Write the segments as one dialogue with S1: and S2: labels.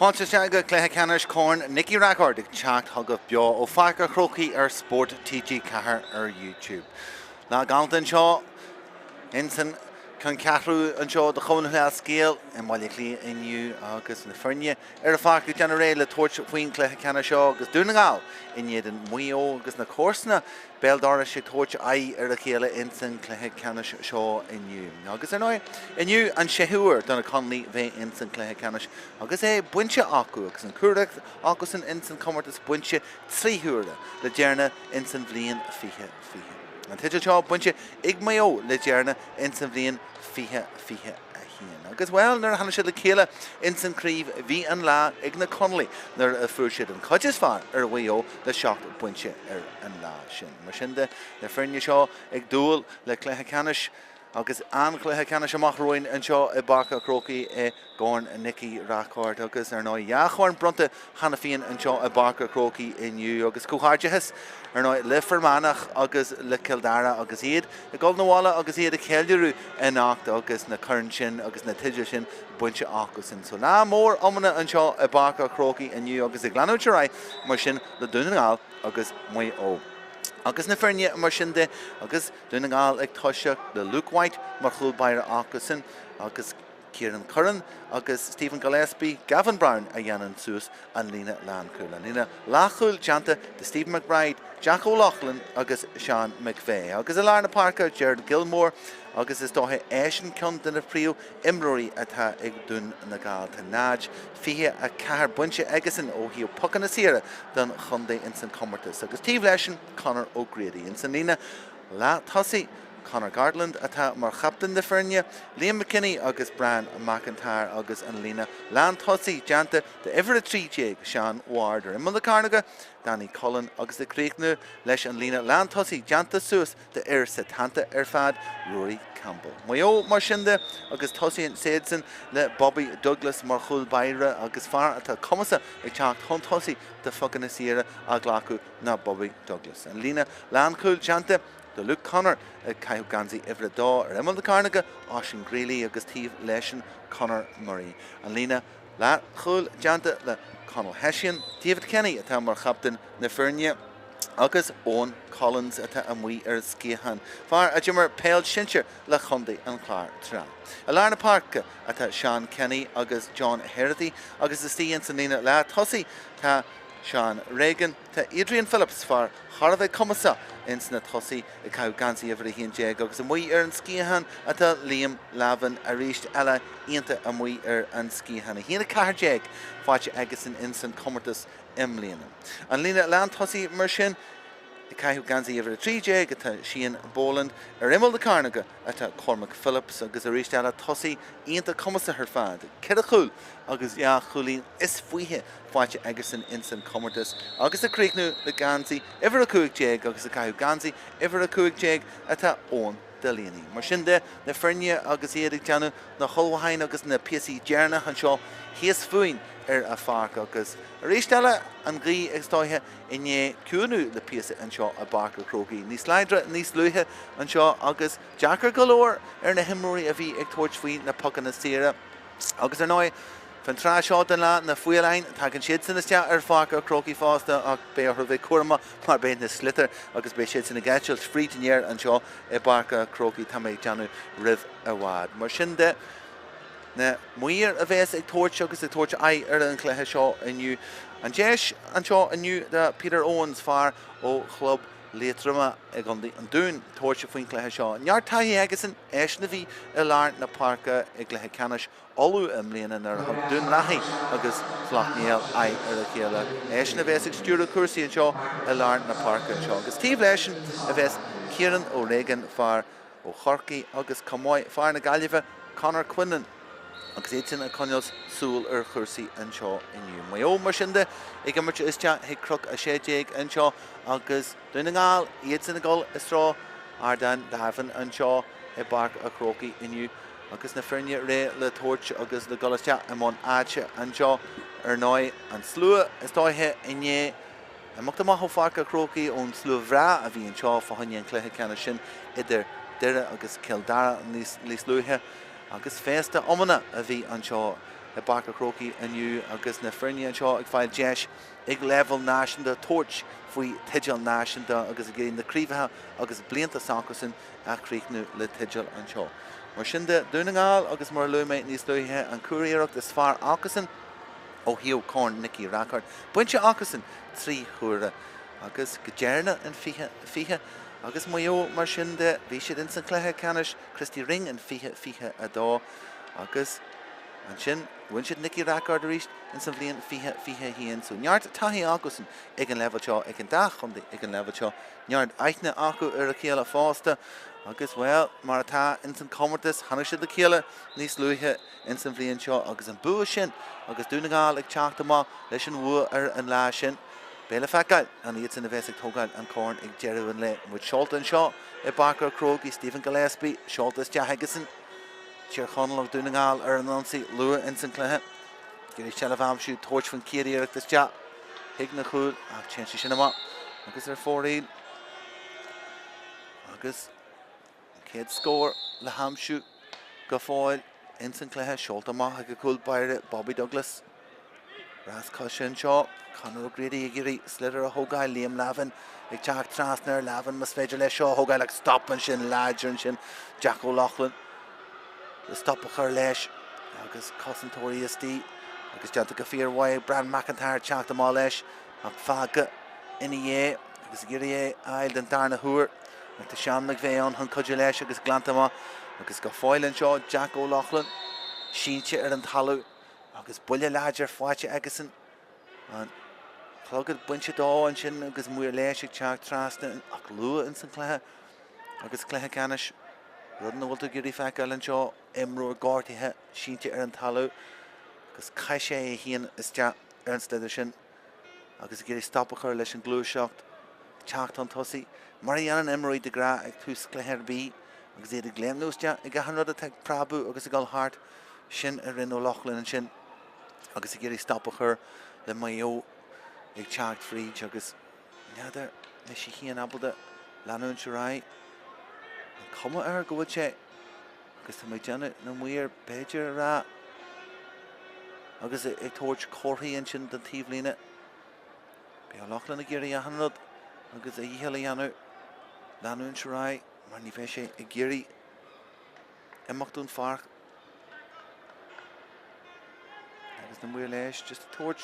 S1: Fáilte isteach go Cluiche Ceannais Corn Nicky Rackard ag teacht chugaibh beo ó Pháirc an Chrócaigh ar Spórt TG4 ar YouTube. Lá galánta anseo insan ceanncheathrú anseo de Chumann Lúthchleas Gael i mBaile Átha Cliath inniu agus na foirne ar an pháirc ag déanamh réidh le tabhairt faoin gcluiche ceannais seo agus Dún na nGall in éadan Mhaigh Eo agus na comharsana béal dorais ag tabhairt aghaidh ar a chéile ins an gcluiche ceannais seo inniu. Agus ar ndóigh, inniu an séú huair do na Conallaigh bheith ins an gcluiche ceannais agus é bainte acu agus an curiarracht acusan ins an chomórtas bainte 3 huaire le deireanas ins an bhliain 2020. An teideal seo bainte ag Maigh Eo le deireanas ins an bhliain 2021. Agus, bhuel, nuair a tháinig siad le chéile ins an chraobh, bhí an lá ag na Conallaigh nuair a fuair siad an chuid is fearr ar Mhaigh Eo le 7 bpointe ar an lá sin. Mar sin de, na foirne seo ag dúil le cluiche ceannais agus an-chluiche ceannais amach romhainn anseo i bPáirc an Chrócaigh i gCorn Nicky Rackard agus, ar ndóigh, dhá chorn bronnta cheana féin anseo i bPáirc an Chrócaigh inniu agus comhghairdeachas, ar ndóigh, le Fear Manach agus le Cill Dara agus iad ag dul 'na bhaile agus iad ag ceiliúradh anocht agus na coirn sin agus na teidil sin bainte acusan. So lá mór iomána anseo i bPáirc an Chrócaigh inniu agus ag leanúint ar aghaidh mar sin le Dún na nGall agus Maigh Eo. Agus na foirne mar sin de agus Dún na nGall ag toiseacht le Luke White mar chúl báire acusan agus Kieran Curran agus Stephen Gillespie, Gavin Browne a dhéanann suas an líne lánchúil. An líne leathchúil déanta de Stephen McBride, Jack O'Loughlin agus Sean McVeigh. Agus i lár na páirce, Gerard Gilmore agus is dóiche eisean ceann de na príomh imreoirí atá ag Dún na nGall. Tá 0, 24 bainte aigesan ó thaobh pocanna saora don chontae ins an chomórtas. Agus taobh leisean, Conor O'Grady. Ins an líne leath tosaigh, Conor Gartland atá mar chaptaen na foirne, Liam McKinney agus Brian McIntyre agus an líne lántosaigh déanta d'uimhir 13, Sean Ward ar imeall na cearnóige, Danny Cullen agus ag críochnú leis an líne lántosaigh déanta suas d'fhir Setanta ar fad, Rory Campbell. Maigh Eo mar sin de agus tosaíonn siadsan le Bobby Douglas mar chúl báire agus fear atá cumasach ag teacht chun tosaigh do phocanna saora á ghlacadh ná Bobby Douglas. An líne lánchúil déanta de Luke Connor ag caitheamh geansaí uimhir 2 ar imeall na cearnóige, Oisin Greally agus taobh leisean Conor Murray. An líne leathchúil déanta le Conal Hession, David Kenny atá mar chaptaen na foirne agus Eoin Collins atá amuigh ar an sciathán, fear a d'imir peil sinsir le Chontae an Chláir tráth. I lár na páirce atá Seán Kenny agus John Herity agus istigh ins an líne leath tosaigh tá Sean Regan. Tá Adrian Phillips, fear thar a bheith cumasach ins na tosaithe, ag caitheamh geansaí uimhir 11 agus amuigh ar an sciathán atá Liam Lavin arís eile iontach amuigh ar an sciathán. 1, 14 faighte aigesan ins an comórtas i mbliana. An líne lántosaigh mar sin, ag caitheamh geansaí uimhir 13 atá Shane Boland, ar imeall na cearnóige atá Cormac Phillips agus arís eile tosaí iontach cumasach ar fad, ceithre chúl agus dhá chúilín is fiche faighte aigesan ins an chomórtas agus ag críochnú le geansaí uimhir 15 agus ag caitheamh geansaí uimhir 15 atá Eoin Delaney. Mar sin de, na foirne agus iad ag déanamh na hullmhúcháin agus na píosaí deireanach anseo thíos fúinn ar a pháirc agus arís eile an ghaoth is dóiche i ndiaidh ciúnú le píosa anseo i bPáirc an Chrócaigh. Níos láidre, níos luaithe anseo agus deacair go leor ar na himreoirí a bhí ag tabhairt faoi na pocanna saora. Agus ar ndóigh, fán tráth seo den lá, na faoileáin, tagann siadsan isteach ar Pháirc an Chrócaigh fosta ach beidh orthu bheith cúramach mar beidh na sliotair agus beidh siadsan ag eitilt fríd an aer anseo i bPáirc an Chrócaigh, tá mé ag déanamh, roimh i bhfad. Mar sin de, na maoir a bheas ag tabhairt agus ag tabhairt aghaidh ar an chluiche seo inniu. An deis anseo inniu do Peter Owens, fear ó chlub Liatroma i gContae an Dúin, tabhairt faoin chluiche seo. Neart taithí aigesan, eisean a bhí i lár na páirce i gcluiche ceannais Uladh i mbliana nuair a thug Dún Lathaí agus Cloich Néill aghaidh ar a chéile. Eisean a bheas ag stiúradh cúrsaí anseo i lár na páirce anseo. Agus taobh leisean a bheas Ciarán O'Regan, fear ó Chorcaigh agus chomh maith fear na Gaillimhe, Conor Quinlan, agus iadsan ag coinneáil súil ar chúrsaí anseo inniu. Maigh Eo, mar sin de, ag imirt isteach chuig Cnoc 16 anseo agus Dún na nGall, iadsan ag dul i dtreo Ardán Daimhin anseo i bPáirc a' Chrócaigh inniu agus na foirne réidh le tabhairt agus le dul isteach i mbun áite anseo. Ar ndóigh, an slua is dóiche i ndiaidh imeacht amach ó Pháirc a' Chrócaigh ón slua bhreá a bhí anseo fá choinne an chluiche ceannais sin idir Doire agus Cill Dara níos luaithe agus féasta iomána a bhí anseo. i bPáirc an Chrócaigh inniu agus na foirne anseo ag fáil deis ag leibhéal náisiúnta tabhairt faoi teideal náisiúnta agus ag iarraidh na craobhacha agus blianta s'acusan a chríochnú le teideal anseo. Mar sin de, Dún na nGall agus mar a luaigh mé níos luaithe, an curiarracht is fearr acusan ó thaobh Corn Nicky Rackard, bainte acusan 3 huaire agus go deireanach in 2020 agus Maigh Eo mar sin de, bhí siad ins an chluiche ceannais Christy Ring in 2022 agus ansin bhain siad Nicky Rackard arís ins an bhliain 2021. So neart taithí acusan ag an leibhéal seo, ag an dá chontae ag an leibhéal seo. Neart aithne acu ar a chéile fosta agus, bhuel, mar atá ins an chomórtas, tháinig siad le chéile níos luaithe ins an bhliain seo agus an bua sin agus Dún na nGall ag teacht amach leis an bhua ar an lá sin. Beidh le feiceáil an iadsan a bheas ag tógáil an corn ag deireadh an lae. Muid seolta anseo i bPáirc an Chrócaigh, Stephen Gillespie seolta isteach aigesan. Tír Chonaill agus Dún na nGall ar an ionsaí luath ins an cluiche. Ag iarraidh seilbh a aimsiú, tabhairt faoin chéad iarracht isteach chuig na cúil ach téann sé sin amach agus ar fóraoil agus an chéad scór le haimsiú go fóill ins an cluiche seolta amach ag an cúl báire Bobby Douglas. Rás coise anseo, Conor O'Grady ag iarraidh sliotar a thógáil, Liam Lavin ag teacht trasna ar Lavin más féidir leis seo a thógáil ach stop ansin láidir ansin Jack O'Loughlin le stop a chur leis agus cosantóirí istigh agus déanta go fíormhaith ag Bran McIntyre teacht amach leis ach fágtha ina dhiaidh agus ag iarraidh é a fháil den darna huair ach tá Seán McVeigh ann chun cuidiú leis agus glanta amach agus go fóill anseo Jack O'Loughlin sínte ar an talamh agus buille láidir faighte aigesan. An clogad bainte dó ansin agus maor leighis ag teacht trasna ach luath ins an chluiche agus cluiche ceannais, rud nach bhfuil tú ag iarraidh feiceáil anseo, imreoir gortaithe sínte ar an talamh agus chaith sé é féin isteach ar an sliotar sin agus ag iarraidh stop a chur leis an ghluaiseacht teacht chun tosaigh, mar a dhéanann imreoirí de ghnáth ag tús cluiche ar bith agus iad ag léimniú isteach ag achan rud atá ag preabadh agus ag dul thart. Sin a rinne O'Loughlin ansin agus ag iarraidh stop a chur le Maigh Eo ag teacht fríd agus n'fheadar an mbeidh sé féin ábalta leanúint ar aghaidh. An cuma air go bhfuil sé agus tá mé ag déanamh na maoir b'fhéidir a rá agus ag tabhairt comharthaí ansin don taobhlíne. Beidh O'Loughlin ag iarraidh achan rud agus a dhícheall a dhéanamh leanúint ar aghaidh mar ní bheidh sé ag iarraidh imeacht ón pháirc agus na maoir leighis just ag tabhairt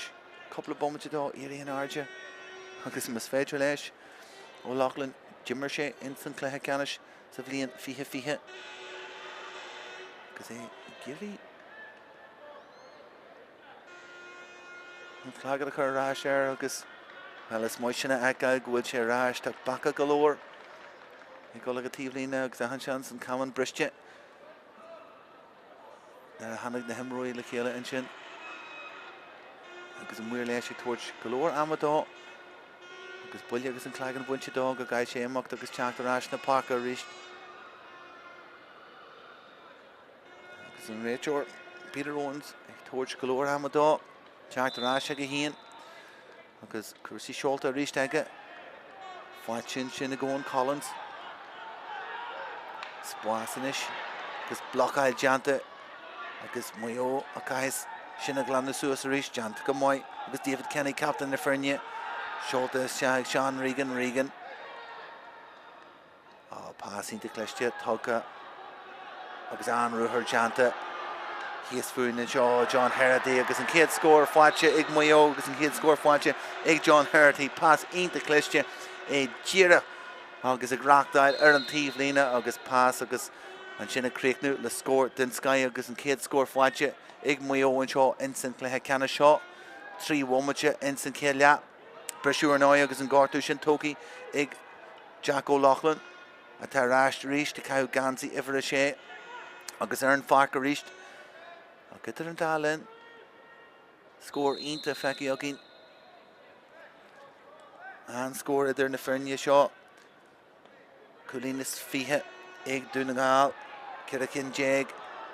S1: cúpla bomaite dó éirí in airde agus más féidir leis O'Loughlin d'imir sé ins an cluiche ceannais sa bhliain 2020 agus é ag iarraidh an clogad a chur ar ais air agus bhuel is maith sin a fheiceáil go bhfuil sé ar ais. Tá bacach go leor ag dul ag an taobhlíne agus achan seans an camán briste nuair a tháinig na himreoirí le chéile ansin agus an maor leighis ag tabhairt go leor ama dó agus buille agus an cloigeann bainte dó go gcaithfidh sé imeacht agus teacht ar ais na páirce arís. Agus an réiteoir Peter Owens ag tabhairt go leor ama dó teacht ar ais aige féin agus cúrsaí seolta arís aige. Faighte ansin ag Eoin Collins. Spás anois agus blocáil déanta agus Maigh Eo a chaithfeas sin a ghlanadh suas arís déanta go maith agus David Kenny captaen na foirne seolta isteach ag Sean Regan. Regan. Pas iontach cliste tugtha agus an-ruathar déanta thíos fúinn anseo John Herety agus an chéad scór faighte ag Maigh Eo agus an chéad scór faighte ag John Herety. Pas iontach cliste é díreach agus ag reachtáil ar an taobhlíne agus pas agus ansin ag críochnú le scór den scoth agus an chéad scór faighte ag Maigh Eo anseo ins an chluiche ceannais seo. 3 bhomaite ins an chéad leath. Briseadh ar ndóigh agus an gortú sin tógtha ag Jack O'Loughlin, atá ar ais arís ag caitheamh geansaí uimhir 6 agus ar an pháirc arís. Ach idir an dá linn, scór iontach feicthe againn. An-scór idir na foirne seo. Cúilín is 20 ag Dún na nGall, 14 cinn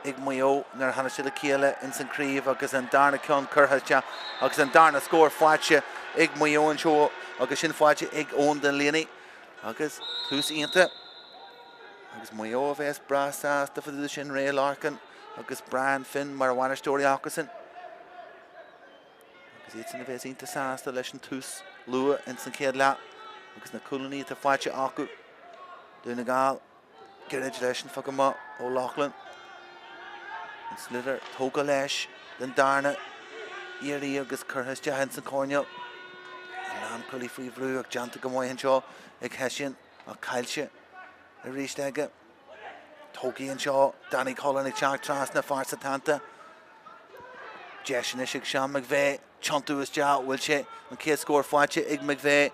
S1: ag Maigh Eo nuair a tháinig siad le chéile ins an craobh agus an darna ceann curtha isteach agus an darna scór faighte ag Maigh Eo anseo agus sin faighte ag Eoin Delaney agus tús iontach agus Maigh Eo a bheas breá sásta fá dtaobh de sin Ray Larkin agus Brian Finn mar bhainisteoirí acusan. Agus iadsan a bheas iontach sásta leis an tús luath ins an chéad leath agus na cúilíní atá faighte acu. Dún na nGall gairid leis an phoc amach ó Loughlin. An sliotar tógtha leis den darna iarraidh agus curtha isteach ins an choirnéal. An lánchúlaí faoi bhrú ach déanta go maith anseo ag Hession ach caillte arís aige. Tógtha anseo, Danny Cullen ag teacht trasna, fear Setanta. Deis anois ag Sean McVeigh, tiontú isteach, bhfuil sé an chéad scór faighte ag McVeigh?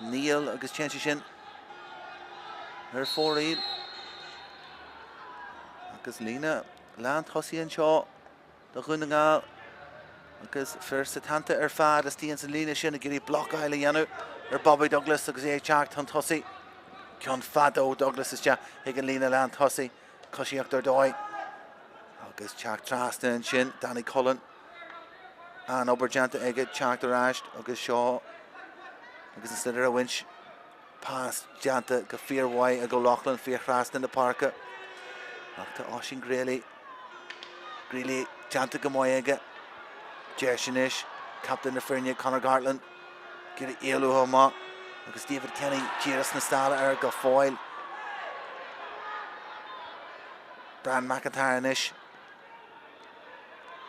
S1: Níl agus téann sé sin ar fóraoil. Agus líne lán tosaigh anseo do Dhún na nGall agus fir Setanta ar fad istigh ins an líne sin ag iarraidh blocáil a dhéanamh ar Bobby Douglas agus é ag teacht chun tosaigh. Ceann fada ó Douglas isteach ag an líne lán tosaigh. Coisíocht ar dóigh agus teacht trasna ansin Danny Cullen. An-obair déanta aige teacht ar ais agus seo agus an sliotar a bhaint. Pas déanta go fíormhaith ag O'Loughlin faoi thrasna na páirce. Ach tá Oisín Grealy, Grealy déanta go maith aige. Deis anois, captaen na foirne Conor Gartland ag iarraidh éalú amach agus David Kenny díreach sna sála air go fóill. Brian McIntyre anois.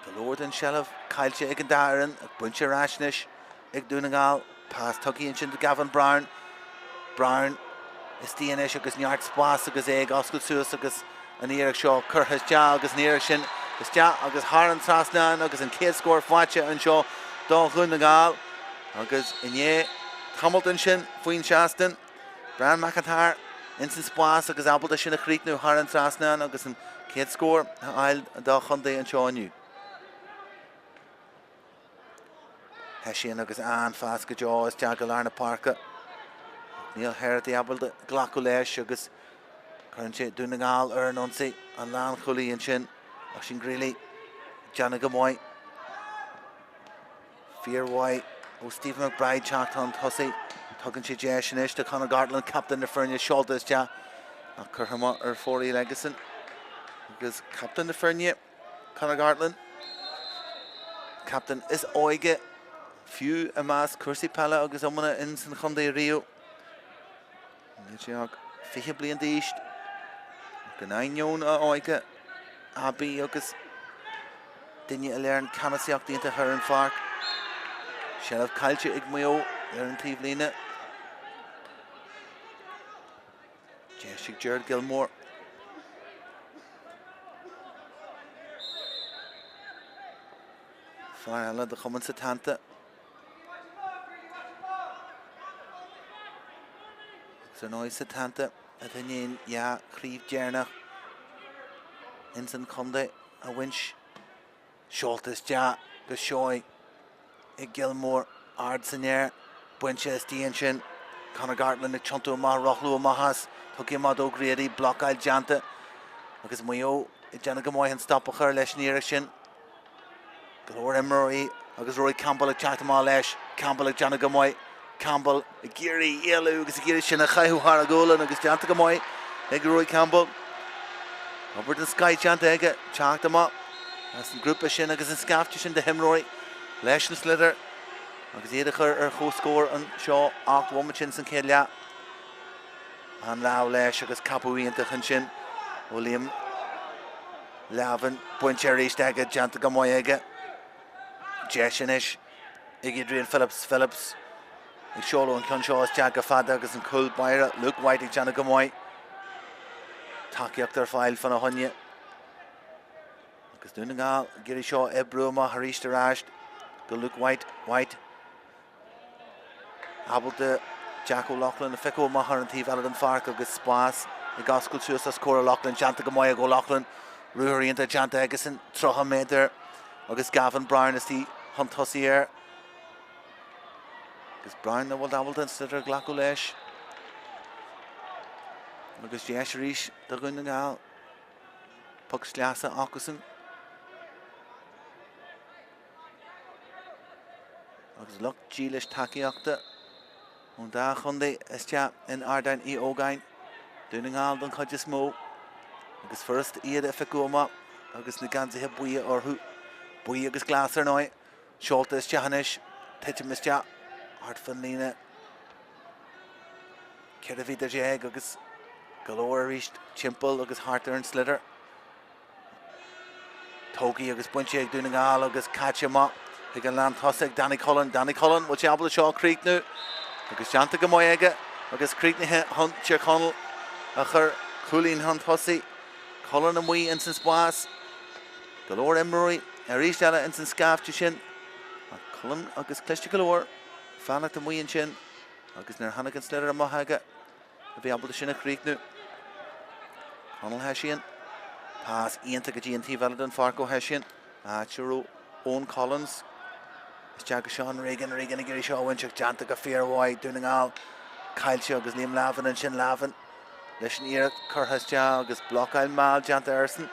S1: Go leor den tseilbh caillte ag an dá fhoireann ach bainte ar ais anois ag Dún na nGall. Pas tugtha ansin do Gavin Browne. Browne istigh anois agus neart spás agus é ag oscailt suas agus an iarracht seo curtha isteach agus an iarracht sin isteach agus thar an trasnán agus an chéad scór faighte anseo do Dhún na nGall agus i ndiaidh tamalt ansin faoin seastán. Brian McIntyre ins an spás agus ábalta sin a chríochnú thar an trasnán agus an chéad scór a fháil dá chontae anseo inniu. Hession agus an-phas go deo isteach go lár na páirce. Níl Herity ábalta glacadh leis agus cuireann sé Dún na nGall ar an ionsaí. An lánchúlaí ansin, Oisín Grealy, ag déanamh go maith. Fíormhaith ó Stephen McBride teacht chun tosaigh. Tugann sé deis anois do Conor Gartland, captaen na foirne, seolta isteach ach curtha amach ar fóraoil aigesan. Agus captaen na foirne, Conor Gartland, captaen is óige fiú i measc cúrsaí peile agus iomána ins an chontae riamh. Níl sé ach 20 bliain d'aois, ach in ainneoin a óige, aibí agus duine a léiríonn ceannasaíocht iontach ar an pháirc. Seilbh caillte ag Maigh Eo ar an taobhlíne. Deis ag Gerard Gilmore. Fear eile de chumann Setanta. Agus ar ndóigh Setanta atá i ndiaidh an dá chraobh deireanach ins an chontae a bhaint. Seolta isteach go seoigh ag Gilmore, ard san aer, bainte istigh ansin. Conor Gartland ag tiontú amach, rothlú amach as, tugtha amach do O'Grady, blocáil déanta agus Maigh Eo ag déanamh go maith an stop a chur leis an iarracht sin. Go leor imreoirí agus Rory Campbell ag teacht amach leis. Campbell ag déanamh go maith. Campbell ag iarraidh éalú agus ag iarraidh sin a chaitheamh thar a ghualainn agus déanta go maith ag Rory Campbell. Obair den scoith déanta aige teacht amach as an grúpa sin agus an scaifte sin de himreoirí leis an sliotar agus iad a chur ar chomhscór anseo 8 bhomaite ins an chéad leath. An lámh leis agus ceapadh iontach ansin ó Liam Lavin bainte arís aige, déanta go maith aige. Deis anois ag Adrian Phillips. Phillips ag seoladh an ceann seo isteach go fada agus an cúl báire Luke White ag déanamh go maith. Tacaíocht ar fáil fána choinne. Agus Dún na nGall ag iarraidh seo a oibriú amach arís ar ais go Luke White. White ábalta Jack O'Loughlin a phiocadh amach ar an taobh eile den pháirc agus spás ag oscailt suas os comhair O'Loughlin. Déanta go maith ag O'Loughlin. Ruathar iontach déanta aigesan 30 méadar agus Gavin Browne istigh chun tosaigh air. Agus Browne nach bhfuil ábalta an sliotar a ghlacadh leis. Agus deis arís do Dhún na nGall. Poc sleasa acusan. Agus lucht dílis tacaíochta ón dá chontae isteach in Ardán Uí Ógáin, Dún na nGall don chuid is mó, agus furast iad a phiocadh amach agus na geansaithe buí orthu, buí agus glas ar ndóigh. Seolta isteach anois, titim isteach thart fán líne 14 mhéadar agus go leor arís timpeall agus thart ar an sliotar. Tógtha agus bainte ag Dún na nGall agus caite amach chuig an lán tosaigh Danny Cullen. Danny Cullen, bhfuil sé ábalta seo a chríochnú? Agus déanta go maith aige agus críochnaithe chun Tír Chonaill a chur cúilín chun tosaigh. Cullen amuigh ins an spás. Go leor imreoirí arís eile ins an scaifte sin. Ach Cullen agus cliste go leor fanacht amuigh ansin agus nuair a tháinig an sliotar amach aige, a bhí ábalta sin a chríochnú. Conall Hession. Pas iontach go dtí an taobh eile den pháirc ó Hession. Áit a raibh Eoin Collins. Isteach go Seán Regan. Regan ag iarraidh seo a bhaint ach déanta go fíormhaith. Dún na nGall caillte agus Liam Lavin ansin. Lavin leis an iarracht curtha isteach agus blocáil mall déanta airsean.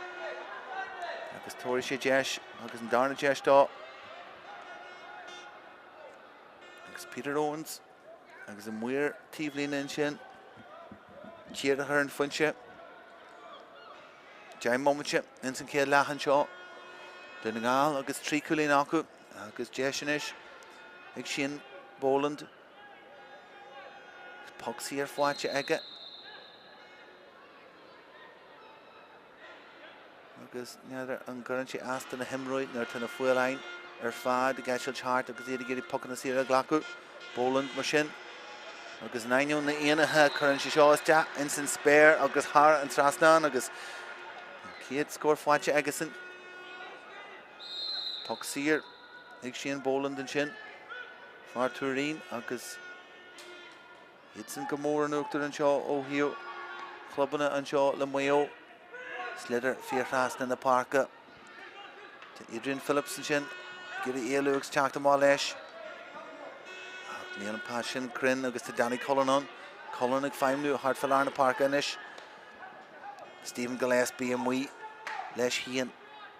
S1: Agus tabharfaidh sé deis agus an darna deis dó. Agus Peter Owens. Agus an maor taobhlíne ansin, díreach ar an phointe. 10 mbomaite ins an chéad leath anseo. Dún na nGall agus 3 chúilín acu agus deis anois ag Shane Boland. Poc saor faighte aige. Agus n'fheadar an gcuireann sé as do na himreoirí nuair atá na faoileáin ar fad ag eitilt thart agus iad ag iarraidh pocanna saora a ghlacadh. Boland mar sin. Agus in ainneoin na ionsaithe cuireann sé seo isteach ins an spéir agus thar an trasnán agus an chéad scór faighte aigesan. Poc saor ag Shane Boland ansin. Fear Tuairín agus Iadsan go mór in uachtar anseo ó thaobh chlubanna anseo le Maigh Eo. Sliotar fíor-thrasna na páirce. Tá Adrian Phillips ansin ag iarraidh éalú agus teacht amach leis. Ach níl an pas sin cruinn agus tá Danny Cullen ann. Cullen ag feidhmniú thart fá lár na páirce anois. Stephen Gillespie amuigh leis féin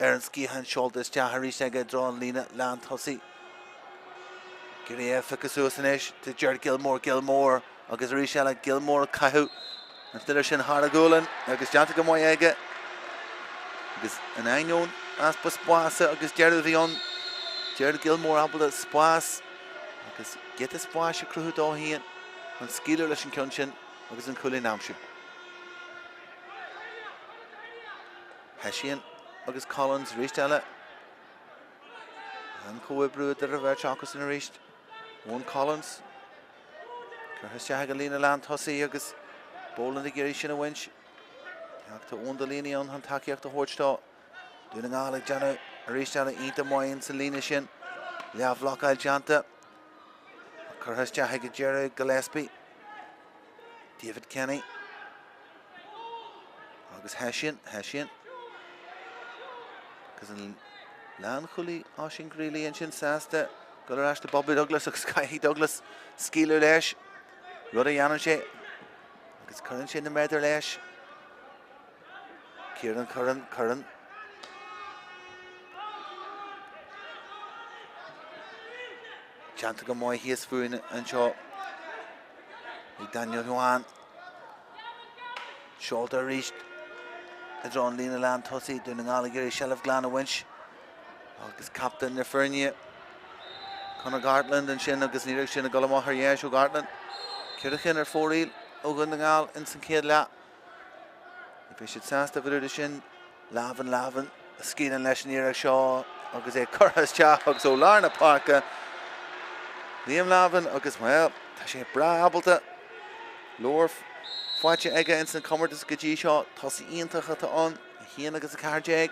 S1: ar an sciathán seolta isteach arís aige i dtreo an líne lán tosaigh. Ag iarraidh é a phiocadh suas anois tá Gerard Gilmore, Gilmore agus arís eile Gilmore ag caitheamh an sliotar sin thar a ghualainn agus déanta go maith aige. Agus in ainneoin easpa spása agus deireadh a bhí ann, Gerard Gilmore ábalta spás agus giota spáis a chruthú dó féin chun scaoileadh leis an ceann sin agus an cúilín a aimsiú. Hession agus Collins arís eile. An comhoibriú idir an bheirt acusan arís. Eoin Collins. Curtha isteach ag an líne lán tosaigh agus Boland ag iarraidh sin a bhaint. Ach tá Eoin Delaney ann chun tacaíocht a thabhairt dó. Dún na nGall ag déanamh arís eile iontach maith ins an líne sin. Leathbhlocáil déanta. Curtha isteach ag an deireadh Gillespie. David Kenny. Agus Hession, Hession. Agus an lánchúlaí Oisín Greally ansin sásta dul ar ais do Bobby Douglas agus caithfidh Douglas scaoileadh leis. Rud a dhéanann sé agus cuireann sé na méadair leis. Kieran Curran, Curran. Déanta go maith thíos fúinn anseo ag Daniel Ruane. Seolta arís i dtreo an líne lán tosaigh, Dún na nGall ag iarraidh seilbh glan a bhaint agus captaen na foirne Conor Gartland ansin agus an iarracht sin ag dul amach ar dheis ó Gartland. Ceithre chinn ar fóraoil ó Dhún na nGall ins an chéad leath. Ní bheidh siad sásta bhfuil de sin. Lavin, Lavin a scaoileann leis an iarracht seo agus é curtha isteach agus ó lár na páirce Liam Lavin agus, bhuel, tá sé breá ábalta. Leor faighte aige ins an chomórtas go dtí seo. Tosaí iontach atá ann, 1 agus 14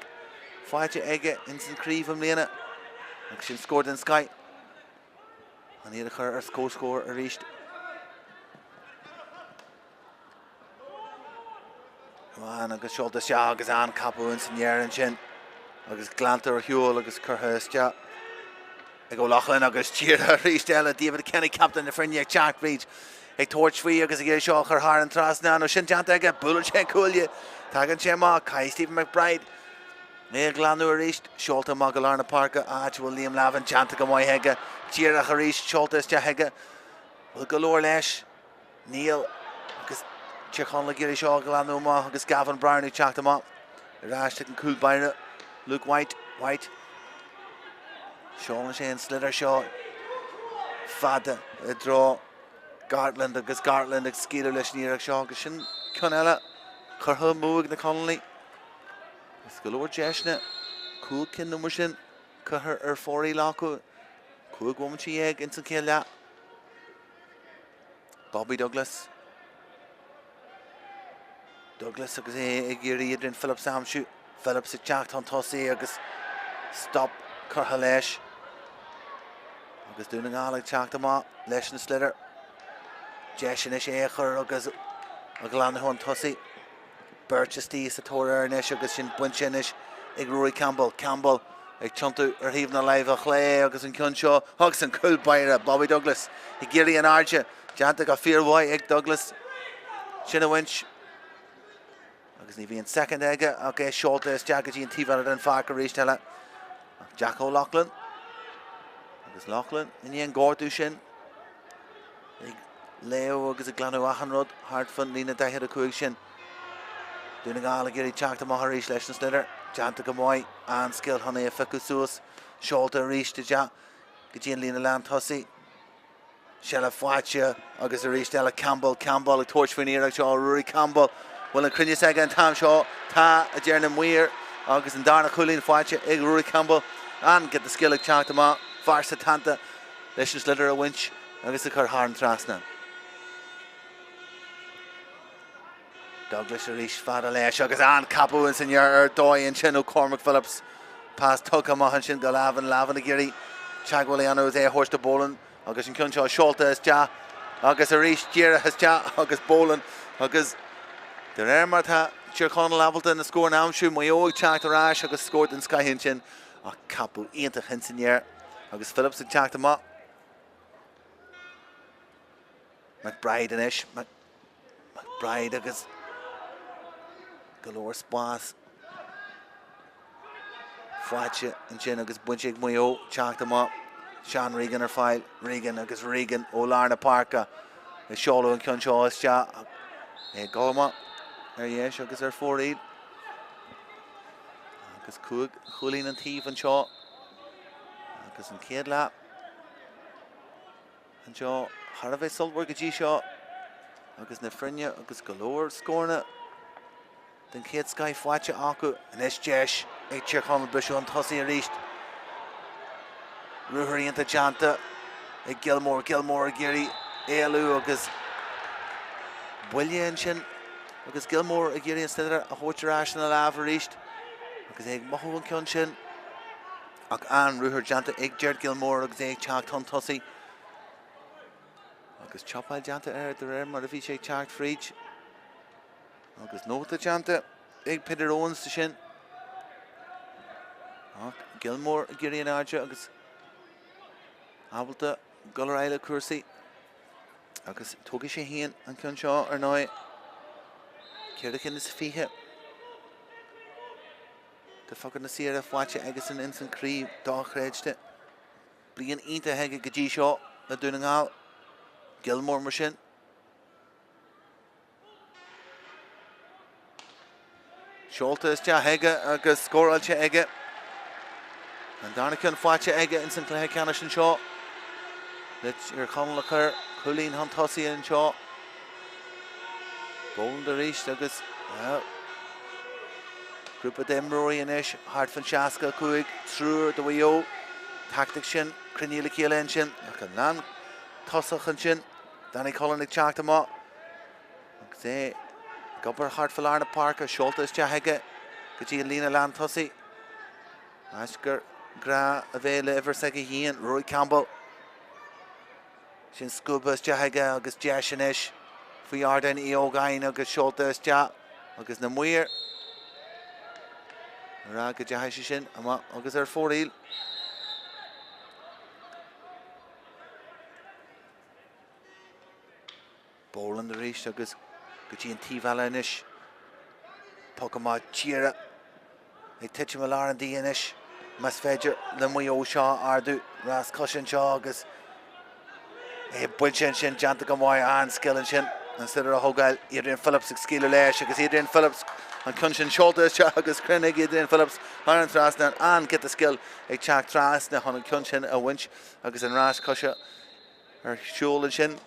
S1: faighte aige ins an chraobh i mbliana agus sin scór den scoith. An iad a chur ar comhscór arís. Ruane agus seolta isteach agus an-chapadh ins an aer ansin agus glanta ar shiúl agus curtha isteach ag Ó Lochlainn agus díreach arís eile David Kenny captaen na foirne ag teacht fríd ag tabhairt faoi agus ag iarraidh seo a chur thar an trasnán nó sin déanta aige buaileann sé an cuaille tagann sé amach caithfidh Stephen McBride é a ghlanadh arís seolta amach go lár na páirce áit a bhfuil Liam Lavin déanta go maith aige díreach arís seolta isteach aige bhfuil go leor leis Níl agus Tír Chonaill ag iarraidh seo a ghlanadh amach agus Gavin Brown ag teacht amach ar ais ag an cúl báire Luke White. White. Seolann sé an sliotar seo fada i dtreo Gartland agus Gartland ag scaoileadh leis an iarracht seo agus sin ceann eile curtha amú ag na Conallaigh. Is go leor deiseanna, 5 cinn nó mar sin, curtha ar fóraoil acu. 15 bhomaite ins an chéad leath. Bobby Douglas. Douglas agus é ag iarraidh Adrian Phillips a aimsiú. Phillips ag teacht chun tosaigh agus stop curtha leis. Agus Dún na nGall ag teacht amach leis an sliotar. Deis anois é a chur agus a ghlanadh chun tosaigh. Beirt istigh sa tóir air anois agus sin bainte anois ag Rory Campbell. Campbell ag tiontú ar thaobh na láimhe chlé agus an ceann seo agus an cúl báire Bobby Douglas ag iarraidh an airde déanta go fíormhaith ag Douglas sin a bhaint agus ní bhíonn soicind aige ach é seolta isteach go dtí an taobh eile den pháirc arís eile. Ach Jack O'Loughlin agus Loughlin i ndiaidh an gortú sin ag léamh agus ag glanadh achan rud thart fan líne 45 sin. Dún na nGall ag iarraidh teacht amach arís leis an sliotar. Déanta go maith, an-scil chun é a phiocadh suas. Seolta arís isteach go dtí an líne lán tosaigh. Seilbh faighte agus arís eile Campbell, Campbell ag tabhairt faoin iarracht seo, Ruairí Campbell. Bhfuil an cruinneas aige an t-am seo? Tá, a deir na maoir agus an darna cúilín faighte ag Ruairí Campbell. An-giota scil ag teacht amach, fear setanta leis an sliotar a bhaint agus a chur thar an trasnán. Douglas arís fada leis agus an-ceapadh ins an ar dóigh ansin ó Cormac Phillips. Pas tugtha amach ansin go Lavin, Lavin ag iarraidh teagmháil a dhéanamh agus é a thabhairt do Boland agus an ceann seo seolta isteach agus arís díreach isteach agus Boland agus de réir mar atá Tír Chonaill ábalta na scóranna a aimsiú, Maigh Eo ag teacht ar ais agus scór den scoith ansin ach ceapadh iontach ins an aer agus Phillips ag teacht amach. McBride anois. McBride agus go leor spás faighte ansin agus bainte ag Maigh Eo teacht amach. Sean Regan ar fáil. Regan agus Regan ó lár na páirce ag seoladh an ceann seo isteach. É ag dul amach ar dheis agus ar fóraoil. Agus 5 chúilín an taobh anseo. Agus an chéad leath anseo thar a bheith sultmhar go dtí seo agus na foirne agus go leor scóranna den chéad scoith faighte acu. Anois deis ag Tír Chonaill briseadh chun tosaigh arís. Ruathar iontach déanta ag Gilmore. Gilmore ag iarraidh éalú agus buille ansin agus Gilmore ag iarraidh an sliotar a thabhairt ar ais ina lámh arís agus é ag mothú an ceann sin. Ach an-ruathar déanta ag Gerard Gilmore agus é ag teacht chun tosaigh. Agus chopáil déanta air de réir mar a bhí sé ag teacht fríd. Agus nóta déanta ag Peter Owens de sin. Ach Gilmore ag iarraidh an airde agus ábalta dul ar aghaidh le cúrsaí. Agus tógfaidh sé féin an ceann seo ar ndóigh. 24. Tá pocanna saora faighte aigesan ins an craobh dochreidte. Bliain iontach aige go dtí seo le Dún na nGall. Gilmore mar sin. Seolta isteach aige agus scóráilte aige. An darna ceann faighte aige ins an cluiche ceannais anseo. Le Tír Chonaill a chur cúilín chun tosaigh anseo. Boland arís agus grúpa d'imreoirí anois thart fan 65, triúr do Mhaigh Eo. Tactic sin cruinnithe le chéile ansin ach an lán tosach ansin. Danny Cullen ag teacht amach agus é ag obair thart fa lár na páirce, seolta isteach aige go dtí an líne lán tosaigh. Áit gur gnách a bheith le uimhir s'aige féin, Rory Campbell. Sin scuabtha isteach aige agus deis anois faoi ardán Uí Ógáin agus seolta isteach agus na maoir ag rá go dteachaigh sé sin amach agus ar fóraoil. Boland arís agus go dtí an taobh eile anois. Poc amach díreach ag titim i lár an tí anois. Más féidir le Maigh Eo seo a ardú. Rás coise anseo agus é buailte ansin, déanta go maith, an-scil ansin. An sliotar a thógáil, Adrian Phillips ag scaoileadh leis agus Adrian Phillips an ceann sin seolta isteach agus cruinn ag Adrian Phillips thar an trasnán. An-giota scil ag teacht trasna chun an ceann sin a bhaint agus an rás coise ar siúl ansin.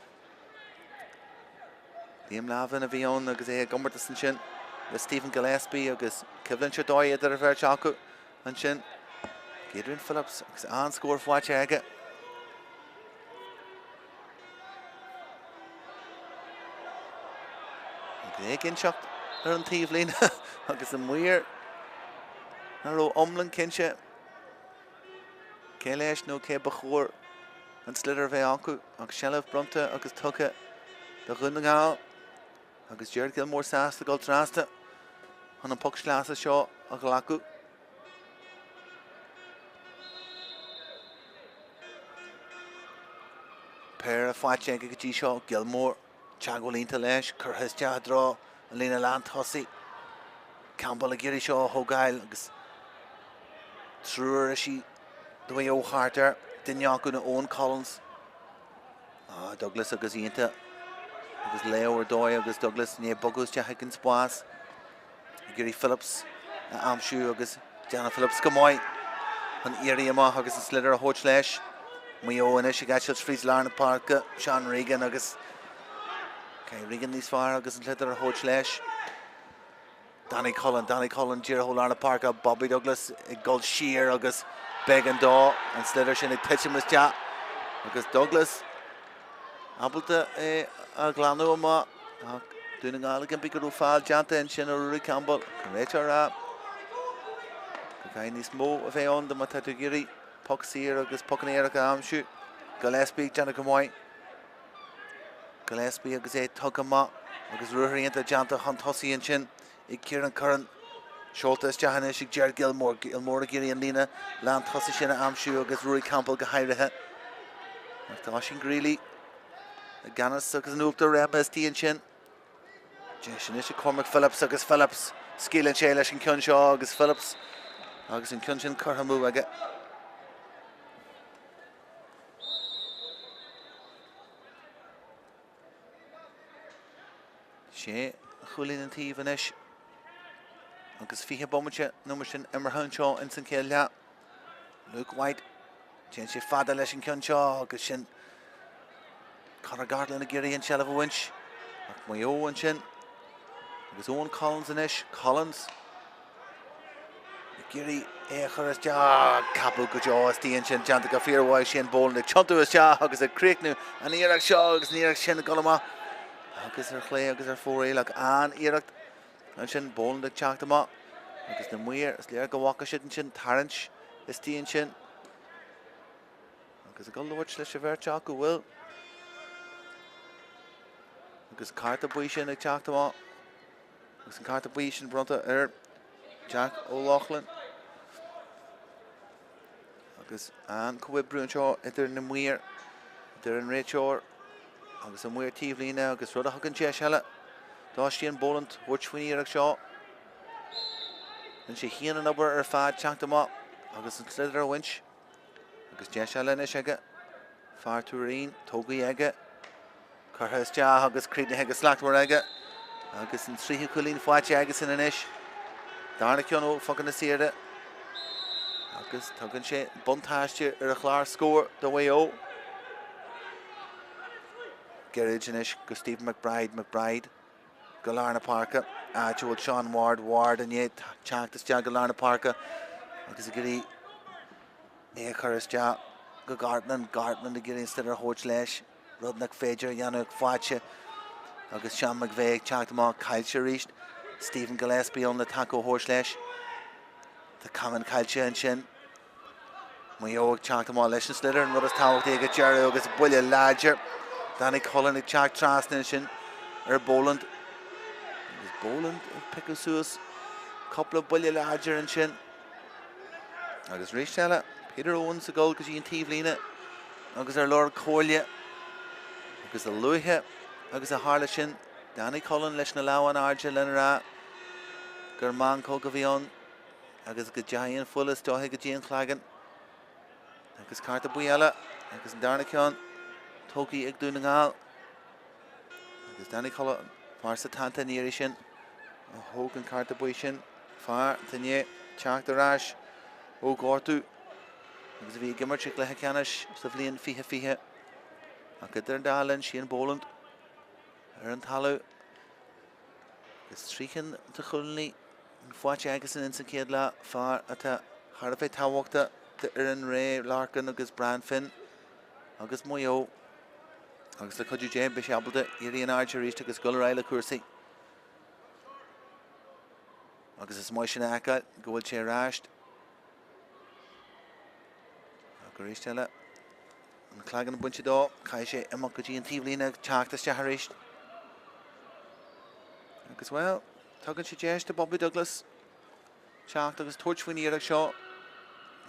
S1: Liam Lavin a bhí ann agus é i gcomórtas ansin le Stephen Gillespie agus coimhlint ar dóigh idir an bheirt acu ansin. Adrian Phillips agus an-scór faighte aige. Agus é ag inseacht ar an taobhlíne agus an maor nach raibh iomlán cinnte cé leis nó cé ba chóir an sliotar a bheith acu ach seilbh bronnta agus tugtha do Dhún na nGall agus Gerard Gilmore sásta dul trasna chun an poc sleasa seo a ghlacadh. Péire faighte aige go dtí seo, Gilmore, teagmháil iontach leis, curtha isteach i dtreo an líne lántosaigh. Campbell ag iarraidh seo a thógáil agus triúr istigh do Mhaigh Eo thart air, duine acu ná Eoin Collins. Ah, Douglas agus iontach agus Leo ar dóigh agus Douglas i ndiaidh bogadh isteach ag an spás. Ag iarraidh Phillips a aimsiú agus déanann Phillips go maith chun éirí amach agus an sliotar a thabhairt leis. Maigh Eo anois ag eitilt fríd lár na páirce, Sean Regan agus Kyle Regan níos fearr agus an sliotar a thabhairt leis. Danny Cullen, Danny Cullen díreach ó lár na páirce, Bobby Douglas ag dul siar agus b'éigean dó an sliotar sin ag titim isteach agus Douglas ábalta é a ghlanadh amach ach Dún na nGall ag impí go raibh feall déanta ansin ar Ruairí Campbell. An réiteoir ag rá go gcaithfidh níos mó a bheith ann má tá tú ag iarraidh poc saor agus pocanna éirice a aimsiú. Gillespie ag déanamh go maith. Gillespie agus é tugtha amach agus ruathar iontach déanta chun tosaigh ansin ag Kieran Curran. Seolta isteach anois ag Gerard Gilmore. Gilmore ag iarraidh an líne lán tosaigh sin a aimsiú agus Ruairí Campbell go háirithe. Ach tá Oisín Greally i gceannas agus in uachtar reimhe istigh ansin. Deis anois ag Cormac Phillips agus Phillips scaoileann sé leis an ceann seo agus Phillips agus an ceann sin curtha amú aige. Sé chúilín an taobh anois agus 20 bomaite nó mar sin imeartha anseo ins an chéad leath. Luke White, téann sé fada leis an ceann seo agus sin Conor Gartland ag iarraidh an tseilbh a bhaint. Ach Maigh Eo ansin agus Owen Collins anois. Collins Ag iarraidh é a chur isteach. Ceapadh go deo istigh ansin, déanta go fíormhaith Shane Boland ag tiontú isteach agus ag críochnú an iarracht seo agus an iarracht sin ag dul amach agus ar chlé agus ar fóraoil ach an-iarracht ansin Boland ag teacht amach agus na maoir is léir go bhfaca siad ansin tarraingt istigh ansin agus ag dul labhairt leis an bheirt acu bhfuil agus cárta buí sin ag teacht amach. Agus an cárta buí sin bronnta ar Jack O'Loughlin. Agus an comhoibriú anseo idir na maoir, idir an réiteoir agus an maor taobhlíne agus rud a thugann deis eile d'Oisín Boland tabhairt faoin iarracht seo. Rinne sé féin an obair ar fad teacht amach agus an sliotar a bhaint. Agus deis eile anois aige. Fear Tuairín, tógtha aige. Curtha isteach agus críochnaithe go slachtmhar aige. Agus an tríú cúilín faighte aigesan anois. Darna ceann ó phocanna saora. Agus tugann sé buntáiste ar a chlár scóir do Mhaigh Eo. Gairid anois go Stephen McBride. McBride go lár na páirce, áit a bhfuil Sean Ward, Ward i ndiaidh teacht isteach go lár na páirce agus ag iarraidh é a chur isteach go Gartland, Gartland ag iarraidh an sliotar a thabhairt leis, rud nach féidir a dhéanamh ach faighte agus Sean McVeigh ag teacht amach, caillte arís, Stephen Gillespie ann le taca a thabhairt leis. Tá camán caillte ansin. Maigh Eo ag teacht amach leis an sliotar, an rud is tábhachtaí ag an deireadh agus buille láidir. Danny Cullen ag teacht trasna ansin ar Boland. Agus Boland ag piocadh suas cúpla buille láidir ansin. Agus arís eile, Peter Owens ag dul go dtí an taobhlíne agus ar lorg comhairle. Agus a luaithe agus a tharla sin, Danny Cullen leis na lámha in airde lena rá gur meancóg a bhí ann. Agus go dteachaidh an fuil is dóiche go dtí an chlaigeann. Agus cárta buí eile agus an darna ceann tógtha ag Dún na nGall. Agus Danny Cullen, fear Setanta an iarraidh sin, a thóg an cárta buí sin, fear atá i ndiaidh teacht ar ais ó ghortú agus a bhí ag imirt i gcluiche ceannais sa bhliain 2020. Ach idir an dá linn, Shane Boland ar an talamh agus 3 chinn de chúilíní faighte aigesan ins an chéad leath, fear atá thar a bheith tábhachtach d'fhoireann Ray Larkin agus Brian Finn agus Maigh Eo. Agus le cuidiú Dé beidh sé ábalta éirí in airde arís agus dul ar aghaidh le cúrsaí. Agus is maith sin a fheiceáil go bhfuil sé ar ais. Ach arís eile, an cloigeann bainte dó, caithfidh sé imeacht go dtí an taobhlíne ag teacht isteach arís. Agus bhuel, tugann sé deis do Bobby Douglas teacht agus tabhairt faoin iarracht seo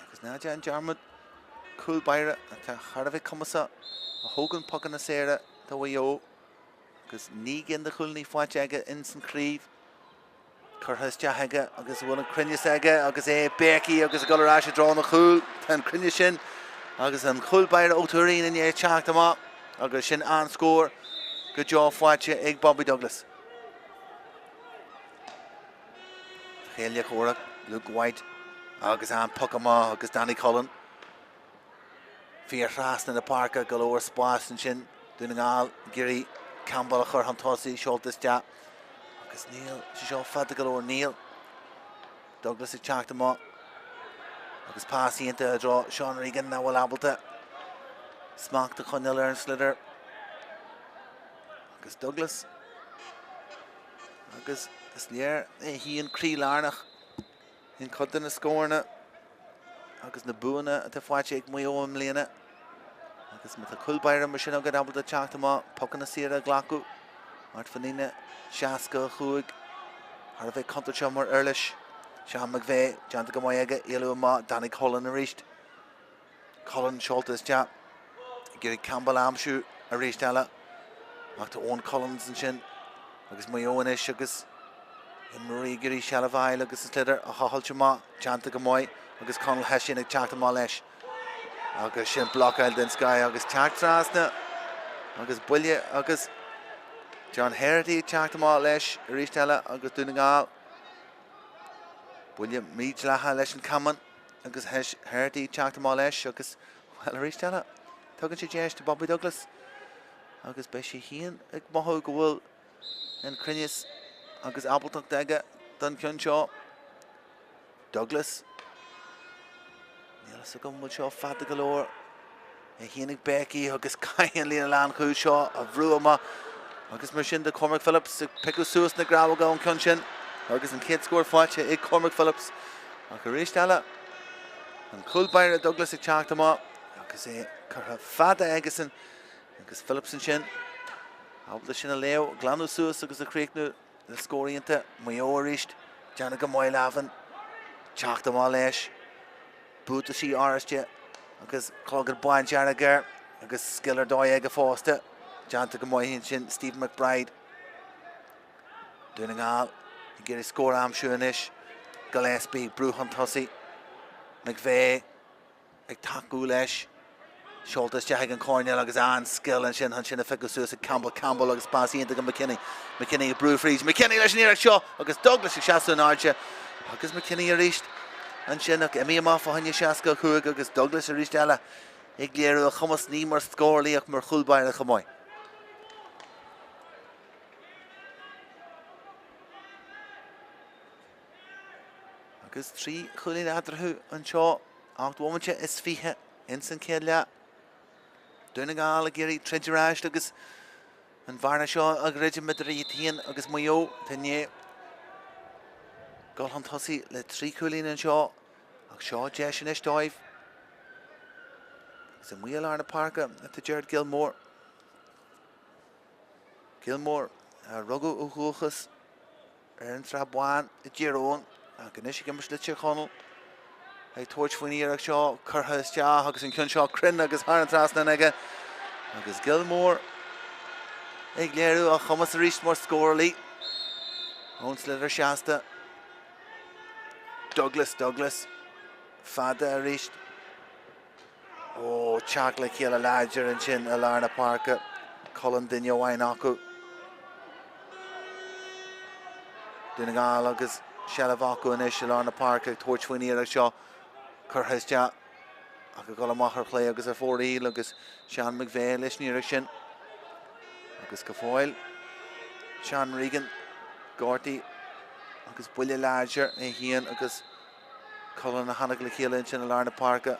S1: agus ná déan dearmad cúl báire atá thar a bheith cumasach a thógann pocanna saora do Mhaigh Eo agus 9 gcinn de chúilíní faighte aige ins an chraobh curtha isteach aige agus bhfuil an cruinneas aige agus é ag béicigh agus ag dul ar ais i dtreo an chúil. Tá an cruinneas sin agus an cúl báire Ó Tuairín i ndiaidh teacht amach agus sin an-scór go deo faighte ag Bobby Douglas. Chéile comhrac, Luke White agus an poc amach agus Danny Cullen. Fíor thrasna na páirce, go leor spáis ansin. Dún na nGall ag iarraidh Campbell a chur chun tosaigh, seolta isteach. Agus níl sé seo fada go leor, níl. Douglas ag teacht amach. Agus pas iontach i dtreo Sean Regan nach bhfuil ábalta smacht a choinneáil ar an sliotar. Agus Douglas Agus is léir é féin croí lárnach in cuid de na scóranna agus na buanna atá faighte ag Maigh Eo i mbliana. Agus má tá cúl báire mar sin agat ábalta teacht amach, pocanna saora a ghlacadh, thart fán líne 65, thar a bheith contúirteach mar uirlis. Seán McVeigh, déanta go maith aige, éalú amach, Danny Cullen arís. Cullen seolta isteach ag iarraidh Campbell a aimsiú arís eile ach tá Eoin Collins ansin agus Maigh Eo anois agus imreoirí ag iarraidh seilbh a fháil agus an sliotar a thochailt amach, déanta go maith agus Conall Hession ag teacht amach leis agus sin blocáil den scoth agus teacht trasna agus buille agus John Herity ag teacht amach leis arís eile agus Dún na nGall buille mídhleathach leis an camán. Agus Herity ag teacht amach leis agus, bhuel, arís eile, tugann sé deis do Bobby Douglas agus beidh sé féin ag mothú go bhfuil an cruinneas agus ábaltacht aige don cheann seo. Douglas. Níl fhios agam bhfuil seo fada go leor. É féin ag béicigh agus caithfidh an líne lánchúil seo a bhrú amach agus mar sin de Cormac Phillips ag piocadh suas na grabhóga ón ceann sin agus an chéad scór faighte ag Cormac Phillips ach arís eile an cúl báire Douglas ag teacht amach agus é curtha fada aigesan agus Phillips ansin ábalta sin a léamh, glanadh suas agus a chríochnú le scór iontach. Maigh Eo arís, déanamh go maith Lavin, teacht amach leis. Buataisí oráiste agus clogad bándearg air agus scil ar dóigh aige fosta. Déanta go maith ansin Stephen McBride. Dún na nGall ag iarraidh scór a aimsiú anois. Gillespie, brú chun tosaigh. McVeigh. ag tacú leis. Seolta isteach ag an choirnéal agus an-scil ansin chun sin a phiocadh suas ag Campbell. Campbell agus pas iontach go McKinney. McKinney ag brú fríd. McKinney leis an iarracht seo agus Douglas ag seasamh in airde. Agus McKinney arís ansin ach imithe amach fá choinne 65 agus Douglas arís eile ag léiriú a chumas ní mar scórálaí ach mar chúl báire chomh maith. Agus 3 chúilín eatarthu anseo, 8 bhomaite is 20 ins an chéad leath. Dún na nGall ag iarraidh troid ar ais agus an bhearna seo a dhruidim idir iad féin agus Maigh Eo. Tá i ndiaidh dul chun tosaigh le 3 chúilín anseo ach seo deis anois dóibh. Agus amuigh i lár na páirce atá Gerard Gilmore. Gilmore a rugadh ó dhúchas ar an tSrath Bán i dTír Eoghain ach anois ag imirt le Tír Chonaill ag tabhairt faoin iarracht seo curtha isteach agus an ceann seo cruinn agus thar an trasnán aige agus Gilmore ag léiriú a chumas arís mar scórálaí ón sliotar seasta. Douglas, Douglas, fada arís. Ó, teacht le chéile láidir ansin i lár na páirce. Cullen duine amháin acu. Dún na nGall agus seilbh acu anois i lár na páirce ag tabhairt faoin iarracht seo curtha isteach ach ag dul amach ar chlé agus ar fóraoil agus Seán McVeigh leis an iarracht sin. Agus go fóill Sean Regan gortaithe agus buille láidir é féin agus Cullen a tháinig le chéile ansin i lár na páirce.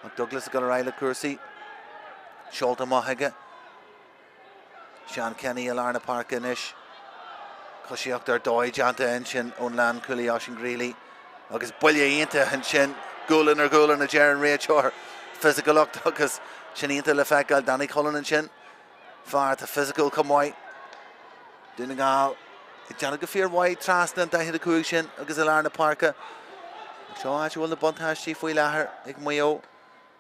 S1: Ach Douglas ag dul ar aghaidh le cúrsaí. Seolta amach aige. Seán Kenny i lár na páirce anois. Coisíocht ar dóigh déanta ansin ón lánchúlaí Oisín Grealy. Agus buille iontach ansin, gualainn ar ghualainn a deir an réiteoir. Fisiciúlacht agus sin iontach le feiceáil. Danny Cullen ansin, fear atá fisiciúil chomh maith. Dún na nGall ag déanamh go fíormhaith trasna an 45 sin agus i lár na páirce. Seo áit a bhfuil na buntáistí faoi láthair ag Maigh Eo.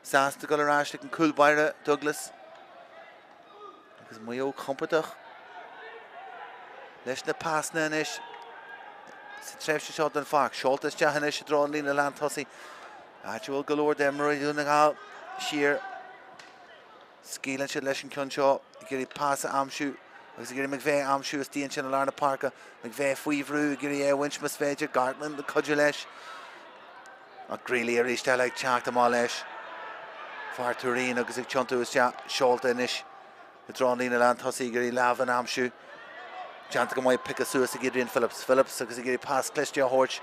S1: Sásta dul ar ais ag an cúl báire, Douglas. Agus Maigh Eo compordach leis na pasanna anois sa tréimhse seo den pháirc. Seolta isteach anois i dtreo an líne lántosaigh. Áit a bhfuil go leor d'imreoirí Dhún na nGall siar. Scaoileann siad leis an ceann seo, ag iarraidh pas a aimsiú agus ag iarraidh McVeigh a aimsiú istigh ansin i lár na páirce. McVeigh faoi bhrú, ag iarraidh é a bhaint más féidir. Gartland ag cuidiú leis. Ach Grealy arís eile ag teacht amach leis. Fear Tuairín agus ag tiontú isteach. Seolta anois i dtreo an líne lántosaigh ag iarraidh Lavin a aimsiú. Déanta go maith pioctha suas ag Adrian Phillips. Phillips agus ag iarraidh pas cliste a thabhairt.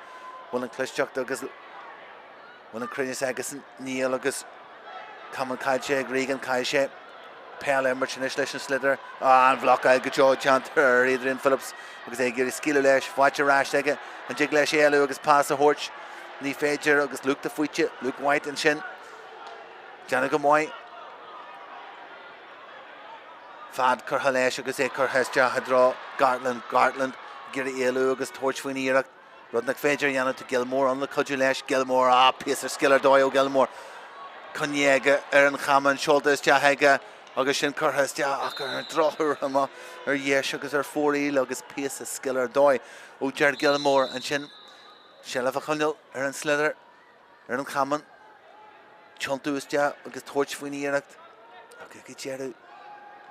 S1: Bhfuil an clisteacht agus bhfuil an cruinneas aigesan? Níl agus camán caillte ag Regan. Caithfidh sé peil a imirt anois leis an sliotar. An bhlocáil go deo déanta ar Adrian Phillips agus é ag iarraidh scaoileadh leis. Faighte ar ais aige. An dtig leis éalú agus pas a thabhairt? Ní féidir agus Luke de Faoite, Luke White ansin. Déanamh go maith. Fad curtha leis agus é curtha isteach i dtreo Gartland. Gartland ag iarraidh éalú agus tabhairt faoin iarracht. Rud nach féidir a dhéanamh, tá Gilmore ann le cuidiú leis. Gilmore, ah, píosa scil ar dóigh ó Gilmore. Coinnithe aige ar an chamán, seolta isteach aige agus sin curtha isteach ach ar an drochuair amach ar dheis agus ar fóraoil agus píosa scil ar dóigh ó Ger Gilmore ansin. Seilbh a choinneáil ar an sliotar. ar an chamán, tiontú isteach agus tabhairt faoin iarracht ach ag an deireadh,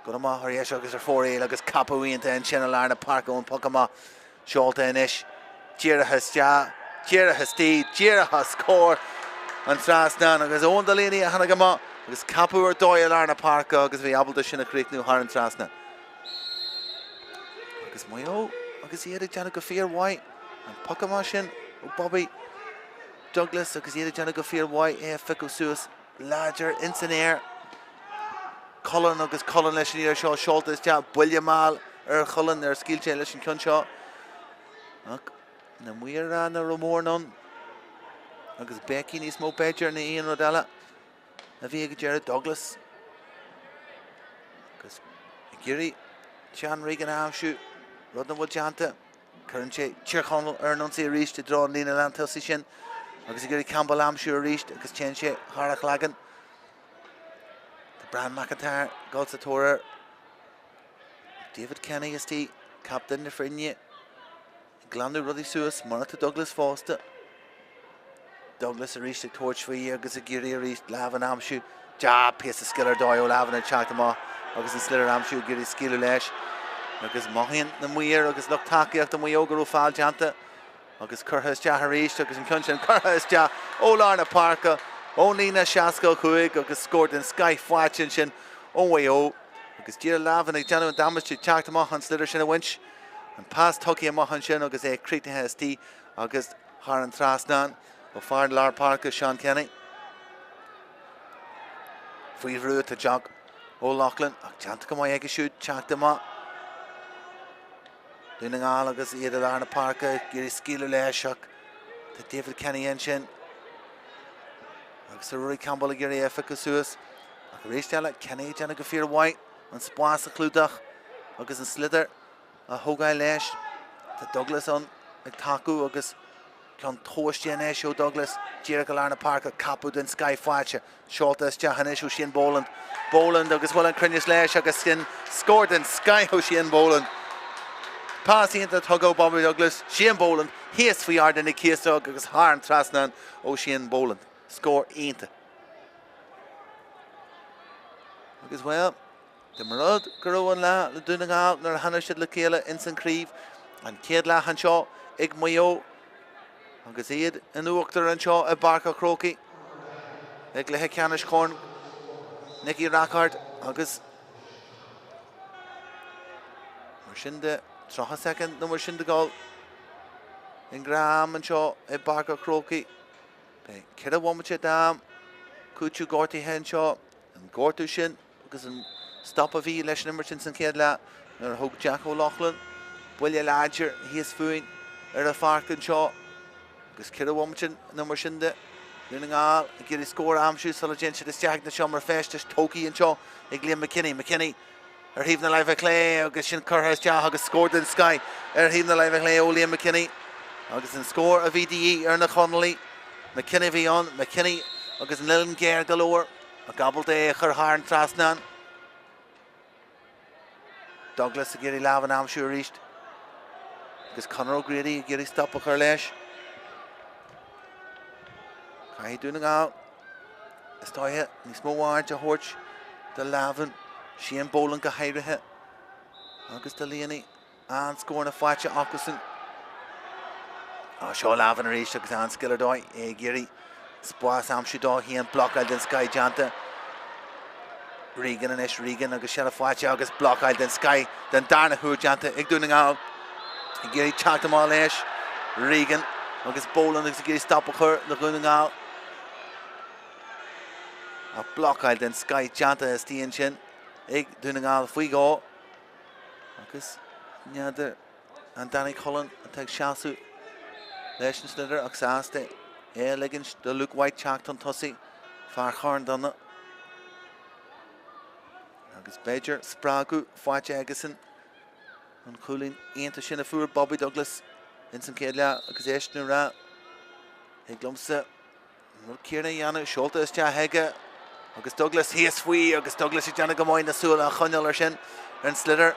S1: dul amach ar dheis agus ar fóraoil agus capadh iontach ansin i lár na páirce ón poc amach seolta anois, díreach isteach, díreach istigh, díreach os comhair an trasnáin agus Eoin Delaney a tháinig amach agus capadh ar dóigh i lár na páirce agus bhí ábalta sin a chríochnú thar an trasnán. Agus Maigh Eo agus iad ag déanamh go fíormhaith, an poc amach sin ó Bobby. Douglas agus iad ag déanamh go fíormhaith, é a phiocadh suas láidir ins an aer. Cullen agus Cullen leis an iarraidh seo seolta isteach, buille mall ar Chullen nuair a scaoil sé leis an ceann seo. Ach na maoir nach raibh mórán ann agus béicí níos mó b'fhéidir ná aon rud eile a bhí ag deireadh Douglas. Agus ag iarraidh Sean Regan a aimsiú, rud nach bhfuil déanta. Cuireann sé Tír Chonaill ar an ionsaí arís i dtreo an líne lántosaigh sin agus ag iarraidh Campbell a aimsiú arís agus téann sé thar a chlaigeann. Tá Brian McIntyre ag dul sa tóir air. David Kenny istigh, captaen na foirne, ag glanadh rudaí suas mar atá Douglas fosta. Douglas arís ag tabhairt faoi agus ag iarraidh arís Lavin a aimsiú. Dea, píosa scil ar dóigh ó Lavin ag teacht amach agus an sliotar a aimsiú ag iarraidh scaoileadh leis. Agus mothaíonn na maoir agus lucht tacaíochta Mhaigh Eo go raibh feall déanta agus curtha isteach arís agus an ceann sin curtha isteach ó lár na páirce ón líne 65 agus scór den scoith faighte ansin ó Mhaigh Eo. Agus Deirdre Lavin ag déanamh an damáiste ag teacht amach an sliotar sin a bhaint. An pas tugtha amach ansin agus é críochnaithe istigh agus thar an trasnán ó fear lár páirce Seán Kenny. Faoi bhrú atá Jock O'Loughlin ach déanta go maith aige siúd teacht amach. Dún na nGall agus iad i lár na páirce ag iarraidh scaoileadh leis ach tá David Kenny ansin agus tá Rory Campbell ag iarraidh é a phiocadh suas. Ach arís eile, Kenny ag déanamh go fíormhaith an spás a chlúdach agus an sliotar a thógáil leis. Tá Douglas ann ag tacú agus ceann tomhaiste anois ó Douglas, díreach i lár na páirce, capadh den scoith faighte, seolta isteach anois ó Shane Boland. Boland agus bhfuil an cruinneas leis agus sin scór den scoith ó Shane Boland. Pas iontach tugtha ó Bobby Douglas, Shane Boland thíos faoi ardán na Cíosóg agus thar an trasnán ó Shane Boland. Scór iontach. Agus bhuel, Dá mba rud go raibh an lá le Dún na nGall nuair a tháinig siad le chéile ins an chraobh, an chéad leath anseo ag Maigh Eo agus iad in uachtar anseo i bPáirc an Chrócaigh i gcluiche ceannais Chorn Nicky Rackard agus mar sin de, 30 soicind nó mar sin de dhul i ngreim anseo i bPáirc an Chrócaigh. Beidh 4 bhomaite d'am cúiteamh gortaithe anseo. An gortú sin agus an stop a bhí leis an imirt ins an chéad leath nuair a thug Jack O'Loughlin buille láidir thíos fúinn ar an pháirc anseo agus 4 bhomaite nó mar sin de Dhún na nGall ag iarraidh scór a aimsiú sula dtéann siad isteach ag na seomra feistis tógtha anseo ag Liam McKinney. McKinney ar thaobh na láimhe clé agus sin curtha isteach agus scór den scoith ar thaobh na láimhe clé ó Liam McKinney agus an scór a bhí de dhíth ar na Conallaigh. McKinney a bhí ann, McKinney agus an uillinn géar go leor ach ábalta é a chur thar an trasnán. Douglas ag iarraidh lámh a aimsiú arís agus Conor O'Grady ag iarraidh stop a chur leis. Caithfidh Dún na nGall is dóiche níos mó aird a thabhairt do Lavin, Shane Boland go háirithe agus do Leonie. An-scóranna faighte acusan. Á, seo Lavin arís agus an-scil ar dóigh, é ag iarraidh spás a aimsiú dó féin, blocáil den scoith déanta. Regan anois, Regan agus seilbh faighte agus blocáil den scoith den darna huair déanta ag Dún na nGall. Ag iarraidh teacht amach leis, Regan agus Boland agus ag iarraidh stop a chur le Dhún na nGall. Ach blocáil den scoith déanta istigh ansin ag Dún na nGall faoi dhó. Agus n'fheadar an Danny Cullen atá ag seasamh leis an sliotar ach sásta é a ligint do Luke White teacht chun tosaigh, fear Charn Donna. Agus b'fhéidir spreagadh faighte aigesan an cúilín iontach sin a fuair Bobby Douglas ins an chéad leath agus eisean ag rá thig liomsa An rud céanna a dhéanamh, seolta isteach aige agus Douglas thíos faoi agus Douglas ag déanamh go maith na súile a choinneáil air sin ar an sliotar.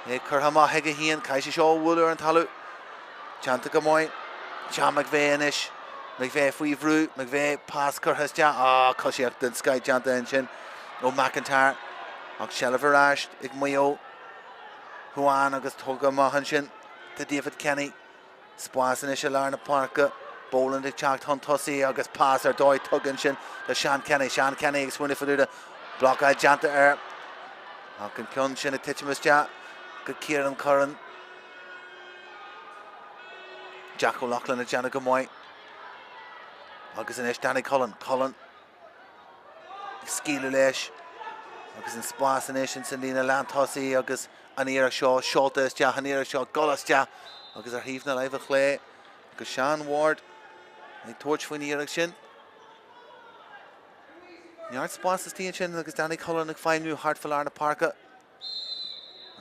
S1: É curtha amach aige féin, caithfidh sé seo a bhualadh ar an talamh. Déanta go maith. Seán McVeigh anois. McVeigh faoi bhrú. McVeigh pas curtha isteach. Ah, coisíocht den scoith déanta ansin ó McIntyre. Ach seilbh ar ais ag Maigh Eo. Juan agus tógtha amach ansin do David Kenny. Spás anois i lár na páirce, Boland ag teacht chun tosaigh agus pas ar dóigh tugtha ansin do Seán Kenny. Seán Kenny ag smaoineamh faoi deara, blocáil déanta air ach an ceann sin ag titim isteach go Ciarán Curran. Jack O'Loughlin ag déanamh go maith. Agus anois Danny Cullen. Cullen ag scaoileadh leis agus an spás anois ins an líne lántosaigh agus an iarracht seo seolta isteach, an iarracht seo dul isteach agus ar thaobh na láimhe clé agus Seán Ward ag tabhairt faoin iarracht sin. Neart spás istigh ansin agus Danny Cullen ag feidhmiú thart fá lár na páirce.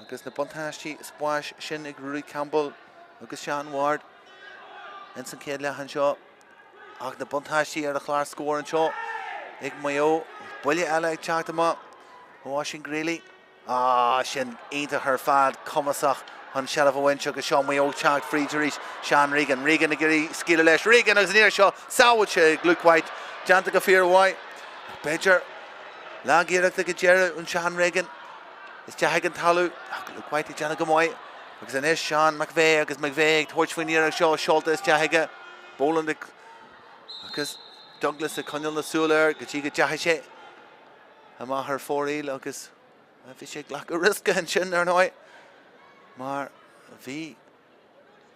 S1: Agus na buntáistí spáis sin ag Ruairí Campbell agus Seán Ward ins an chéad leath anseo. Ach na buntáistí ar an chlár scóir anseo ag Maigh Eo. Buille eile ag teacht amach ó Oisín Greally. Ah, sin iontach ar fad, cumasach chun seilbh a bhaint agus seo Maigh Eo ag teacht fríd arís. Seán Regan, Regan ag iarraidh scaoileadh leis. Regan agus an iarracht seo sábháilte ag Luke White. Déanta go fíormhaith. Ach b'fhéidir Lag-iarracht ag an deireadh ón Seán Regan. Isteach ag an talamh ach Luke White ag déanamh go maith. Agus anois Seán McVeigh agus McVeigh ag tabhairt faoin iarracht seo seolta isteach aige. Boland ag agus Douglas ag coinneáil na súl air go dtí go dteachaigh sé amach ar fóraoil agus bhí sé ag glacadh riosca ansin ar ndóigh mar bhí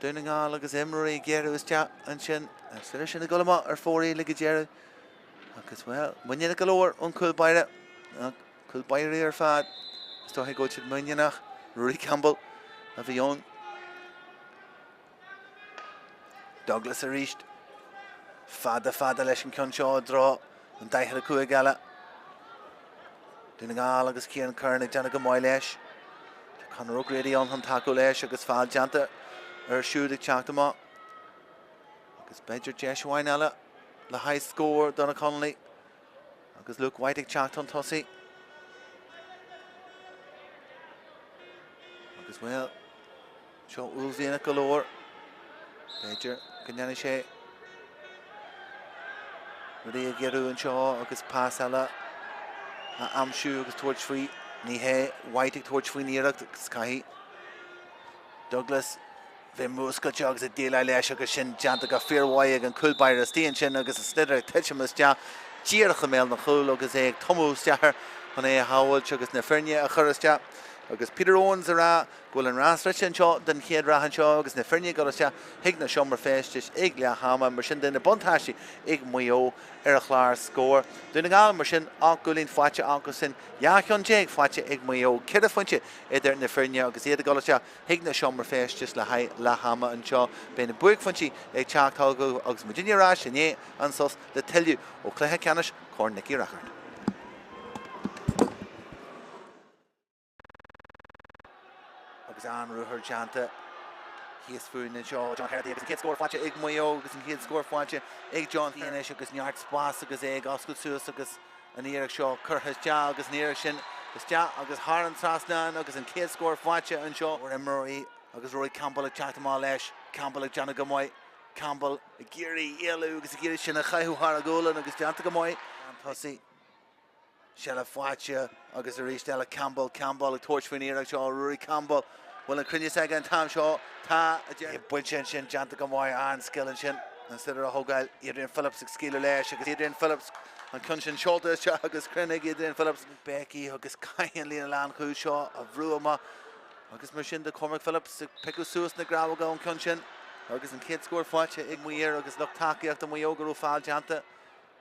S1: Dún na nGall agus imreoirí ag géarú isteach ansin. An sliotar sin ag dul amach ar fóraoil ag an deireadh. Agus, bhuel, muiníneach go leor ón cúl báire. Cúl báirí ar fad. Is dóiche go bhfuil siad muiníneach. Rory Campbell a bhí ann. Douglas arís. Fada fada leis an ceann seo i dtreo an 45 eile. Dún na nGall agus Ciarán Curran ag déanamh go maith leis. Tá Conor O'Grady ann chun tacú leis agus feall déanta air siúd ag teacht amach. Agus b'fhéidir deis amháin eile le haghaidh scór do na Conallaigh. Agus Luke White ag teacht chun tosaigh. Agus bhuel, Seo uaillmhianach go leor. B'fhéidir go ndéanfaidh sé rudaí a ghiorrú anseo agus pas eile a aimsiú agus tabhairt faoi. Ní hé White ag tabhairt faoin iarracht agus caithfidh Douglas bheith múscailte agus ag déileáil leis agus sin déanta go fíormhaith ag an cúl báire istigh ansin agus an sliotar ag titim isteach díreach i mbéal na chúl agus é ag tumadh isteach air chun é a shábháilt agus na foirne a chur isteach. Agus Peter Owens ag rá go bhfuil an rás rite anseo den chéad ráithe anseo agus na foirne ag dul isteach chuig na seomra feistis ag leath ama. Mar sin de na buntáistí ag Maigh Eo ar an chlár scóir. Dún na nGall mar sin 8 gcúilín faighte acusan, 12 cheann faighte ag Maigh Eo, ceithre phointe idir na foirne agus iad ag dul isteach chuig na seomra feistis le haghaidh leath ama anseo. Beidh na buaicphointí ag teacht chugaibh agus muidinne ar ais i ndiaidh an sos le tuilleadh ó chluiche ceannais Chorn Nicky Rackard. Agus an-ruathar déanta thíos fúinn anseo. John Herety agus an chéad scór faighte ag Maigh Eo agus an chéad scór faighte ag John anois agus neart spás agus é ag oscailt suas agus an iarracht seo curtha isteach agus an iarracht sin isteach agus thar an trasnán agus an chéad scór faighte anseo. Imreoirí agus Rory Campbell ag teacht amach leis. Campbell ag déanamh go maith. Campbell ag iarraidh éalú agus ag iarraidh sin a chaitheamh thar a ghualainn agus déanta go maith. An tosaí. Seilbh faighte agus arís eile Campbell, Campbell ag tabhairt faoin iarracht seo. Rory Campbell. Bhfuil an cruinneas aige an t-am seo? Tá. Bainte ansin, déanta go maith, an-scil ansin. An sliotar a thógáil, Adrian Phillips ag scaoileadh leis agus Adrian Phillips an ceann sin seolta isteach agus cruinn ag Adrian Phillips. Becky agus caithfidh an líne lánchúil seo a bhrú amach agus mar sin de Cormac Phillips ag piocadh suas na grabhóga ón ceann sin agus an chéad scór faighte ag Maigh Eo agus lucht tacaíochta Mhaigh Eo go raibh feall déanta.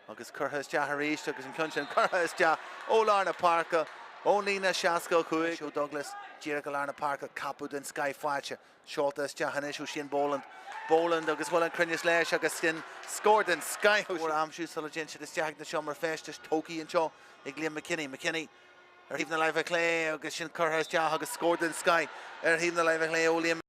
S1: Agus curtha isteach arís agus an ceann sin curtha isteach ó lár na páirce, ón líne 65. Joe Douglas díreach i lár na páirce, capadh den scoith faighte, seolta isteach anois ó Shane Boland. Boland agus bhfuil an cruinneas leis agus sin scór den scoith ó a aimsiú sula dtéann siad isteach ag na seomra feistis. Tógtha anseo ag Liam McKinney. McKinney ar thaobh na láimhe clé agus sin curtha isteach agus scór den scoith ar thaobh na láimhe clé ó Liam.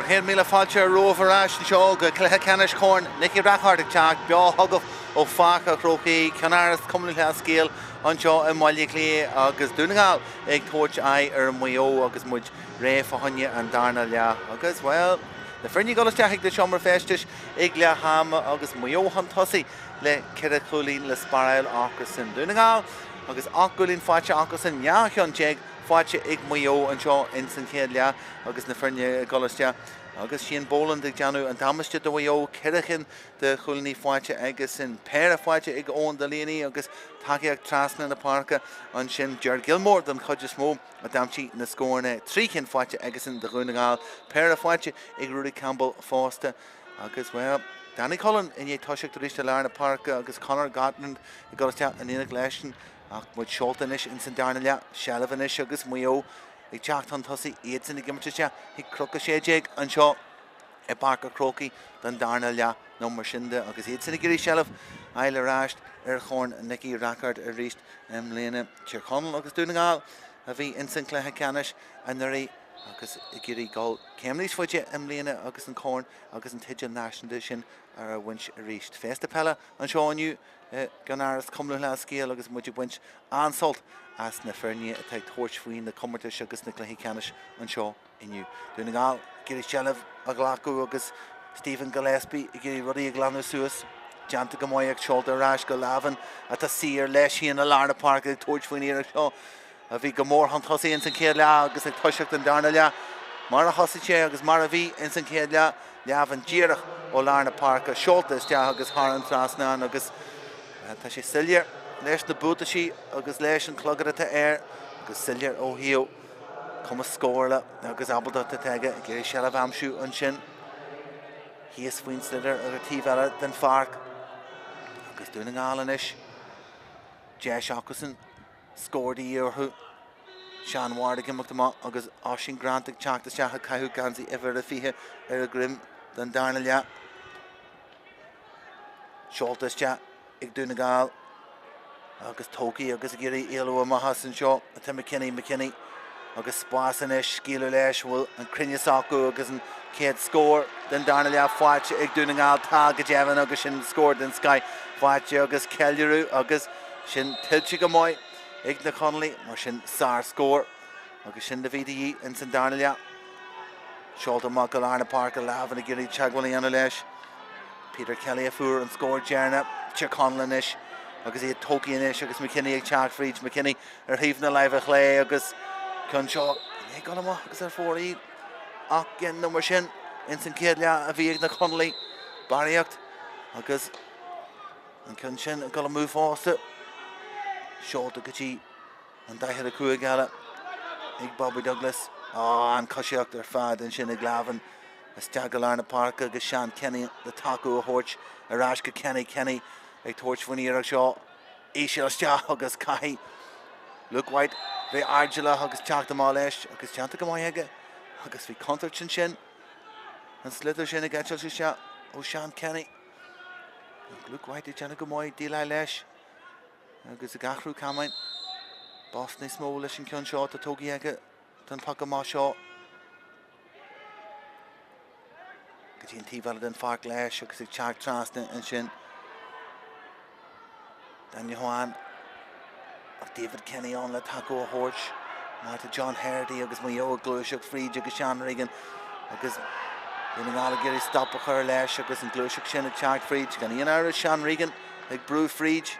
S1: Bhur gcéad míle fáilte romhaibh ar ais anseo go Cluiche Ceannais Chorn Nicky Rackard ag teacht beo chugaibh ó Pháirc an Chrócaigh, Ceannáras Cumann Lúthchleas Gael anseo i mBaile Átha Cliath agus Dún na nGall ag tabhairt aghaidh ar Mhaigh Eo agus muid réidh fá choinne an darna leath agus, bhuel, na foirne ag dul isteach chuig na seomra feistis ag leath ama agus Maigh Eo chun tosaigh le ceithre chúilín le sparáil acusan. Dún na nGall agus 8 gcúilín faighte acusan, 12 cheann faighte ag Maigh Eo anseo ins an chéad leath agus na foirne ag dul isteach agus Shane Boland ag déanamh an damáiste do Mhaigh Eo, ceithre chinn de chúilíní faighte aigesan, péire faighte ag Eoin Delaney agus tacaíocht trasna na páirce ansin, Ger Gilmore den chuid is mó a d'aimsigh na scóranna, trí chinn faighte aigesan do Dhún na Ngall, péire faighte ag Ruairí Campbell fosta agus, bhuel, Danny Cullen i ndiaidh toiseacht arís i lár na páirce agus Conor Gartland ag dul isteach in éineacht leisean. Ach muid seolta anois ins an darna leath, seilbh anois agus Maigh Eo ag teacht chun tosaigh, iadsan ag imirt isteach chuig Cnoc 16 anseo i bPáirc an Chrócaigh don darna leath nó mar sin de agus iadsan ag iarraidh seilbh a fháil ar ais ar Chorn Nicky Rackard arís i mbliana. Tír Chonaill agus Dún na nGall a bhí ins an chluiche ceannais anuraidh agus ag iarraidh dul céim níos faide i mbliana agus an corn agus an teideal náisiúnta sin a bhaint arís. Féasta peile anseo inniu i gCeannáras Cumann Lúthchleas Gael agus muid ag baint an-sult as na foirne atá ag tabhairt faoi na comórtais agus na cluichí ceannais anseo inniu. Dún na nGall ag iarraidh seilbh a ghlacadh agus Stephen Gillespie ag iarraidh rudaí a ghlanadh suas. Déanta go maith ach seolta ar ais go Lavin atá saor leis féin i lár na páirce ag tabhairt faoin iarracht seo. a bhí go mór chun tosaigh ins an chéad leath agus ag toiseacht an darna leath mar a thosaigh sé agus mar a bhí ins an chéad leath, Lavin díreach ó lár na páirce, seolta isteach agus thar an trasnán agus tá sé soiléir leis na buataisí agus leis an clogad atá air agus soiléir ó thaobh cumas scórála agus ábaltacht atá aige ag iarraidh seilbh a aimsiú ansin thíos faoin sliotar ar an taobh eile den pháirc agus Dún na nGall anois deis acusan Scór de dhíth orthu. Sean Ward ag imeacht amach agus Oisín Grant ag teacht isteach ag caitheamh geansaí uimhir a 20 ar a dhroim don darna leath. Seolta isteach ag Dún na nGall agus tógtha agus ag iarraidh éalú amach as anseo atá McKinney, McKinney agus spás anois, scaoileadh leis, bhfuil an cruinneas acu agus an chéad scór den darna leath faighte ag Dún na nGall, tá go deimhin agus sin scór den scoith faighte agus ceiliúradh agus Sin tuillte go maith ag na Conallaigh, mar sin sár-scór agus sin a bhí de dhíth ins an darna leath. Seolta amach go lár na páirce, Lavin ag iarraidh teagmháil a dhéanamh leis. Peter Kelly a fuair an scór deireanach. Tír Chonaill anois agus iad tógtha anois agus McKinney ag teacht fríd. McKinney ar thaobh na láimhe chlé agus ceann seo ag dul amach agus ar fóraoil. Ach nó mar sin ins an chéad leath a bhí ag na Conallaigh. Barraíocht agus An ceann sin ag dul amú fosta. Seolta go dtí an 45 eile ag Bobby Douglas. Á, an choisíocht ar fad ansin ag Lavin. Isteach go lár na páirce agus Sean Kenny le tacú a thabhairt ar ais go Kenny. Kenny ag tabhairt faoin iarracht seo. Íseal isteach agus caithfidh Luke White bheith airdeallach agus teacht amach leis agus déanta go maith aige. Agus bhí contúirt ansin. An sliotar sin ag eitilt isteach ó Sean Kenny. Luke White ag déanamh go maith, déileáil leis agus ag athrú camáin. Bos níos mó leis an ceann seo atá tógtha aige don phoc amach seo. Go dtí an taobh eile den pháirc leis agus ag teacht trasna ansin. Daniel Horan ach David Kenny ann le tacú a thabhairt. Mar tá John Herity agus Maigh Eo ag gluaiseacht fríd agus Sean Regan agus Dún na nGall ag iarraidh stop a chur leis agus an gluaiseacht sin ag teacht fríd. Gan aon amhras Sean Regan ag brú fríd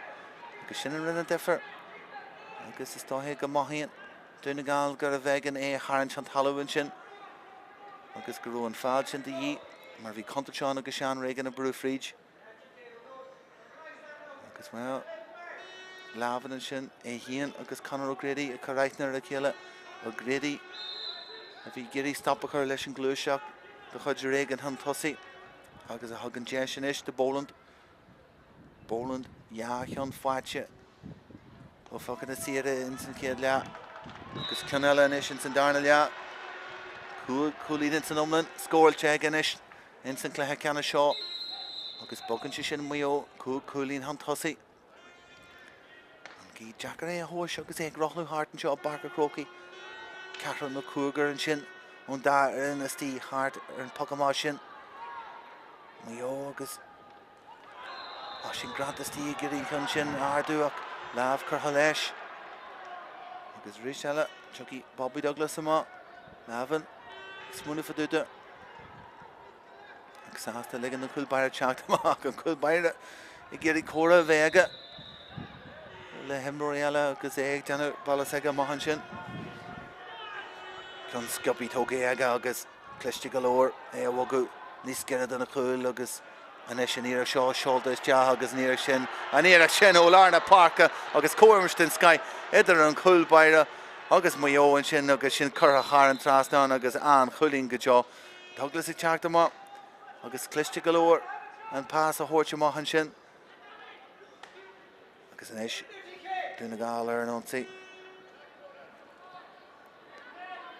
S1: agus sin a rinne an difear. Agus is dóiche go mothaíonn Dún na Gall gurbh éigean é a tharraingt chun talamh ansin agus go raibh an feall sin de dhíth mar bhí contúirt ann agus Sean Regan ag brú fríd. Agus bhuel, Lavin ansin, é féin agus Conor O'Grady ag cur aithne ar a chéile. O'Grady a bhí ag iarraidh stop a chur leis an gluaiseacht de chuid Regan chun tosaigh agus a thug an deis anois do Boland. Boland dhá cheann faighte ó phocanna saora ins an chéad leath agus ceann eile anois ins an darna leath. Cúig chúilín ins an iomlán scóráilte aige anois. Ins an cluiche ceannais seo agus bogann sé sin Maigh Eo cúig chúilín chun tosaigh. An gaoth deacair é a thomhas agus é ag rothlú thart anseo i bPáirc an Chrócaigh. Ceathrar nó cúigear ansin. ón dá fhoireann istigh thart ar an poc amach sin. Maigh Eo agus Oisín Grant istigh ag iarraidh an ceann sin a ardú ach lámh curtha leis. Agus arís eile tiocfaidh Bobby Douglas amach. Lavin ag smaoineamh fá dtaobh de. Ach sásta ligean don chúl báire teacht amach. An cúl báire ag iarraidh comhrá a bheith aige le himreoirí eile agus é ag déanamh bealach s'aige amach ansin. Ceann sciobtha tógtha aige agus Cliste go leor é a bhogadh níos giorra do na cúil agus anois an iarracht seo seolta isteach agus an iarracht sin, an iarracht sin ó lár na páirce agus comhimirt den scoith idir an chúl báire agus Maigh Eo ansin agus sin curtha thar an trasnán agus an-chúilín go deo. Douglas ag teacht amach agus cliste go leor an pas a thabhairt amach ansin. Agus anois Dún na nGall ar an ionsaí.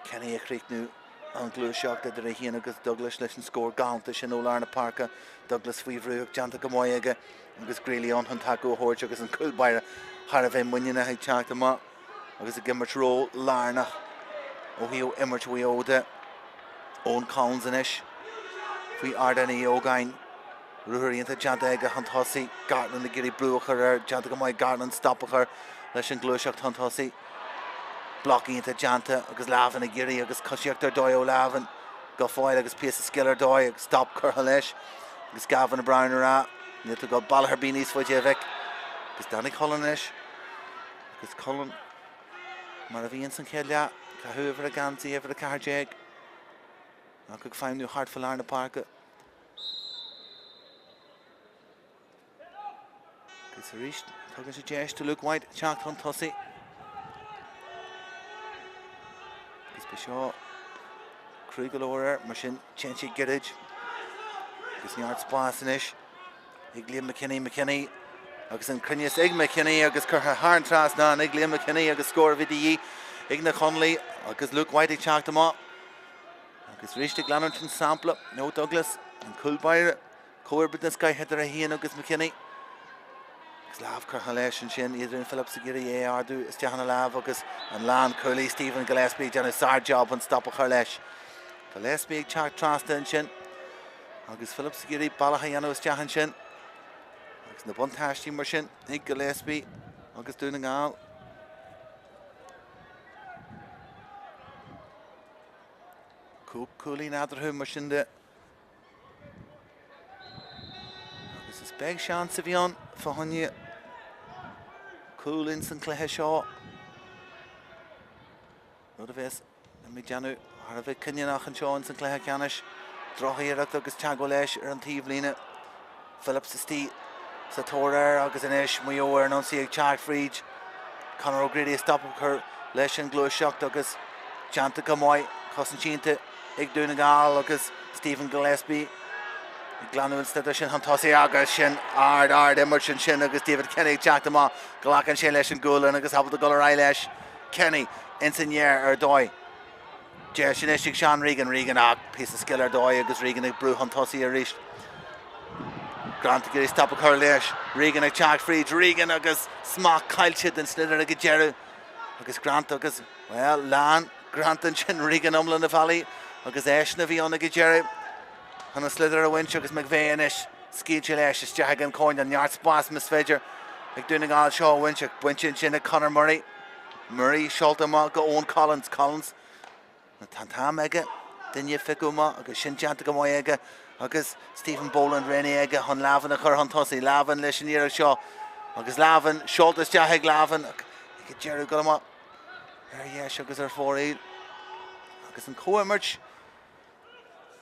S1: Kenny ag críochnú an ghluaiseacht idir é féin agus Douglas leis an scór galánta sin ó lár na páirce. Douglas faoi bhrú ach déanta go maith aige agus Greally ann chun tacú a thabhairt agus an cúl báire thar a bheith muiníneach ag teacht amach agus ag imirt ról lárnach ó thaobh imirt Mhaigh Eo de. Eoin Collins anois faoi Ardán Uí Ógáin. Ruathar iontach déanta aige chun tosaigh, Gartland ag iarraidh brú a chur air, déanta go maith Gartland stop a chur leis an ghluaiseacht chun tosaigh. Bloc iontach déanta agus Lavin ag iarraidh agus coisíocht ar dóigh ó Lavin go fóill agus píosa scil ar dóigh agus stop curtha leis agus Gavin Brown ag rá níl tú ag dul bealach ar bith níos faide a mhic. Agus Danny Cullen anois agus Cullen mar a bhí ins an chéad leath, caitheamh uimhir a geansaí uimhir 14 ach ag feidhmniú thart fá lár na páirce. Agus arís, tugann sé deis do Luke White teacht chun tosaigh. Agus beidh seo cruaidh go leor air, mar sin téann sé gairid. Agus neart spás anois ag Liam McKinney, McKinney agus an cruinneas ag McKinney agus curtha thar an trasnán ag Liam McKinney agus scór a bhí de dhíth ag na Conallaigh agus Luke White ag teacht amach. Agus arís ag leanúint an sampla ó Douglas, an cúl báire, comhoibriú den scoith idir é féin agus McKinney. Agus lámh curtha leis ansin, Adrian Phillips ag iarraidh é a ardú isteach ina lámh agus an lánchúlaí Stephen Gillespie ag déanamh sár-job chun stop a chur leis. Gillespie ag teacht trasna ansin agus Phillips ag iarraidh bealach a dhéanamh isteach ansin. Agus na buntáistí mar sin ag Gillespie agus Dún na nGall. Cúig chúilín eadarthu mar sin de. Agus is beag seans a bhí ann fá choinne cúl ins an cluiche seo. Rud a bheas ag déanamh thar a bheith cinniúnach anseo ins an cluiche ceannais. Drochiarracht agus teagmháil leis ar an taobhlíne. Phillips istigh sa tóir air agus anois Maigh Eo ar an ionsaí ag teacht fríd. Conor O'Grady stop a chur leis an gluaiseacht agus déanta go maith, cosaint iontach ag Dún na nGall agus Stephen Gillespie ag glanadh an sliotar sin chun tosaigh agus sin ard ard imirt ansin agus David Kenny ag teacht amach. Glacann sé leis an gualainn agus ábalta dul ar aghaidh leis. Kenny ins an aer ar dóigh. Deis anois ag Seán Regan, Regan ach píosa scil ar dóigh agus Regan ag brú chun tosaigh arís. Grant ag iarraidh stop a chur leis. Regan ag teacht fríd, Regan agus smacht caillte den sliotar ag an deireadh. Agus Grant agus, bhuel, lean Grant ansin Regan iomlán na bhealaigh agus eisean a bhí ann ag an deireadh chun an sliotar a bhaint agus McVeigh anois scaoilte leis isteach ag an cúinne, neart spás más féidir ag Dún na nGall seo a bhaint ach bainte ansin ag Conor Murray. Murray seolta amach go Eoin Collins. Collins, tá an t-am aige duine a phiocadh amach agus sin déanta go maith aige agus Stephen Boland roghnaithe aige chun Lavin a chur chun tosaigh. Lavin leis an iarracht seo agus Lavin seolta isteach ag Lavin ag an deireadh go amach ar dheis agus ar fóraoil agus an comhimirt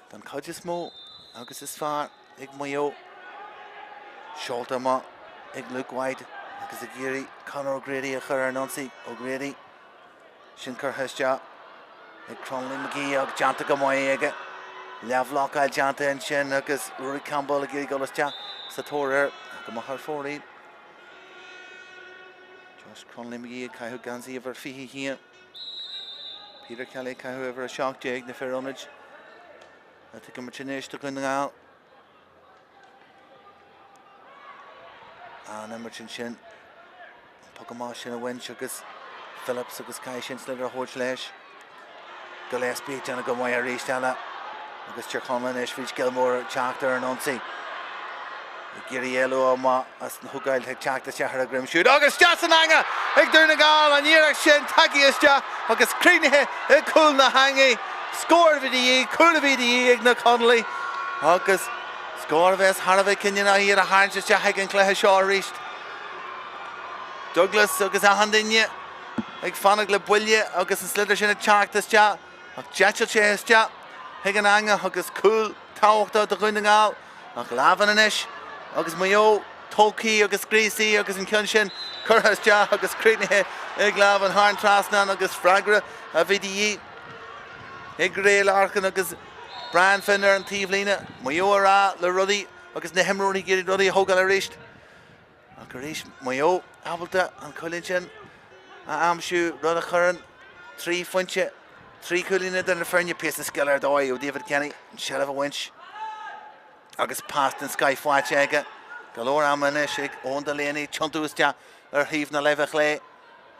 S1: Den chuid is mó agus is fearr ag Maigh Eo. Seolta amach ag Luke White agus ag iarraidh Conor O'Grady a chur ar an ionsaí. O'Grady, sin curtha isteach ag Cronnelly McGee ach déanta go maith aige. Leathbhlocáil déanta ansin agus Rory Campbell ag iarraidh dul isteach sa tóir air. Go maith ar fóraoil. Josh Cronnelly McGee ag caitheamh geansaí uimhir 21. Peter Kelly ag caitheamh uimhir 17, na fir ionaid atá ag imirt anois do Dhún na nGall. An imirt ansin, an poc amach sin a bhaint agus Phillips agus caithfidh sé an sliotar a thabhairt leis. Gillespie ag déanamh go maith arís eile agus Tír Chonaill anois fríd Gilmore ag teacht ar an ionsaí. Ag iarraidh éalú amach as an thógáil ag teacht isteach ar a dhroim siúd agus isteach san eangach ag Dún na nGall an iarracht sin tagtha isteach agus críochnaithe i gcúl na heangaí. Scór a bhí de dhíth, cúl a bhí de dhíth ag na Conallaigh agus scór a bheas thar a bheith cinniúnach iad a tharraingt isteach ag an chluiche seo arís. Douglas agus achan duine ag fanacht le buille agus an sliotar sin ag teacht isteach ach d'eitil sé isteach chuig an eangach agus cúl tábhachtach do Dhún na nGall ach Lavin anois agus Maigh Eo tógtha agus gríosaithe agus an ceann sin curtha isteach agus críochnaithe ag Lavin thar an trasnán agus freagra a bhí de dhíth ag Ray Larkin agus Brian Finn ar an taobhlíne. Maigh Eo ag rá le rudaí agus na himreoirí ag iarraidh rudaí a thógáil arís. Ach arís, Maigh Eo ábalta an cúilín sin a aimsiú, rud a chuireann 3 phointe, 3 chúilín idir na foirne. Píosa scil ar dóigh ó David Kenny, an tseilbh a bhaint agus pas den scoith faighte aige. Go leor ama anois ag Eoin Delaney tiontú isteach ar thaobh na láimhe chlé.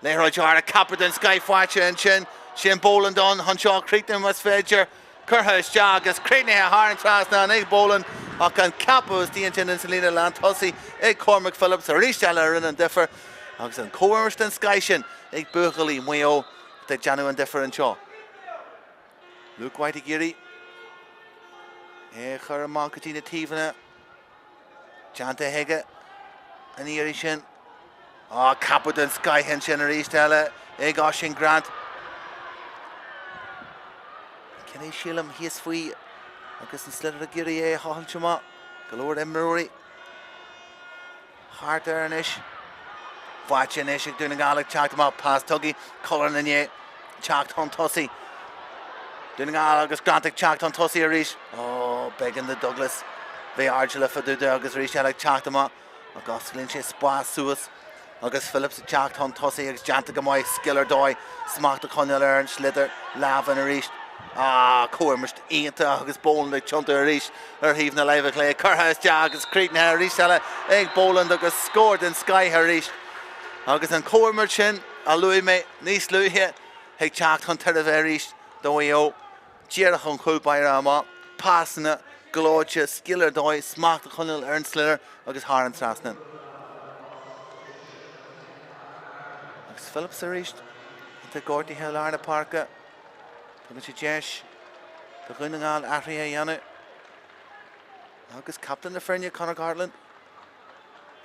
S1: Liathróid ard ceapadh den scoith faighte ansin. Sin Boland ann anseo, críochnú más féidir. Curtha isteach agus críochnaithe thar an trasnán ag Boland ach an ceapadh istigh ansin ins an líne lántosaigh ag Cormac Phillips arís eile a rinne an difear agus an chomhimirt den scoith sin ag buachaillí Mhaigh Eo atá ag déanamh an difear anseo. Luke White ag iarraidh é a chur amach go dtí na taobhanna. Déanta aige an iarraidh sin. Á, ceapadh den scoith ansin arís eile ag Oisín Grant. Kenny sílim thíos faoi agus an sliotar ag iarraidh é a thochailt amach. Go leor imreoirí thart air anois. Faighte anois ag Dún na nGall ag teacht amach. Pas tugtha, Cullen i ndiaidh teacht chun tosaigh. Dún na nGall agus Grant ag teacht chun tosaigh arís. Ó, b'éigean do Douglas bheith airdeallach fá dtaobh de agus arís eile ag teacht amach ach osclaíonn sé spás suas agus Phillips ag teacht chun tosaigh agus déanta go maith, scil ar dóigh, smacht a choinneáil ar an sliotar, Lavin arís. Ah, comhimirt iontach agus Boland ag tiontú arís ar thaobh na láimhe clé, curtha isteach agus críochnaithe arís eile ag Boland agus scór den scoith arís. Agus an chomhimirt sin a luaigh mé níos luaithe ag teacht chun tairbhe arís do Mhaigh Eo. Díreach ón chúl báire amach, pasanna gleoite, scil ar dóigh, smacht a choinneáil ar an sliotar agus thar an trasnán. Agus Phillips arís atá gortaithe i lár na páirce. Tugann sé deis do Dhún na nGall athruithe a dhéanamh. Agus captaen na foirne, Conor Gartland,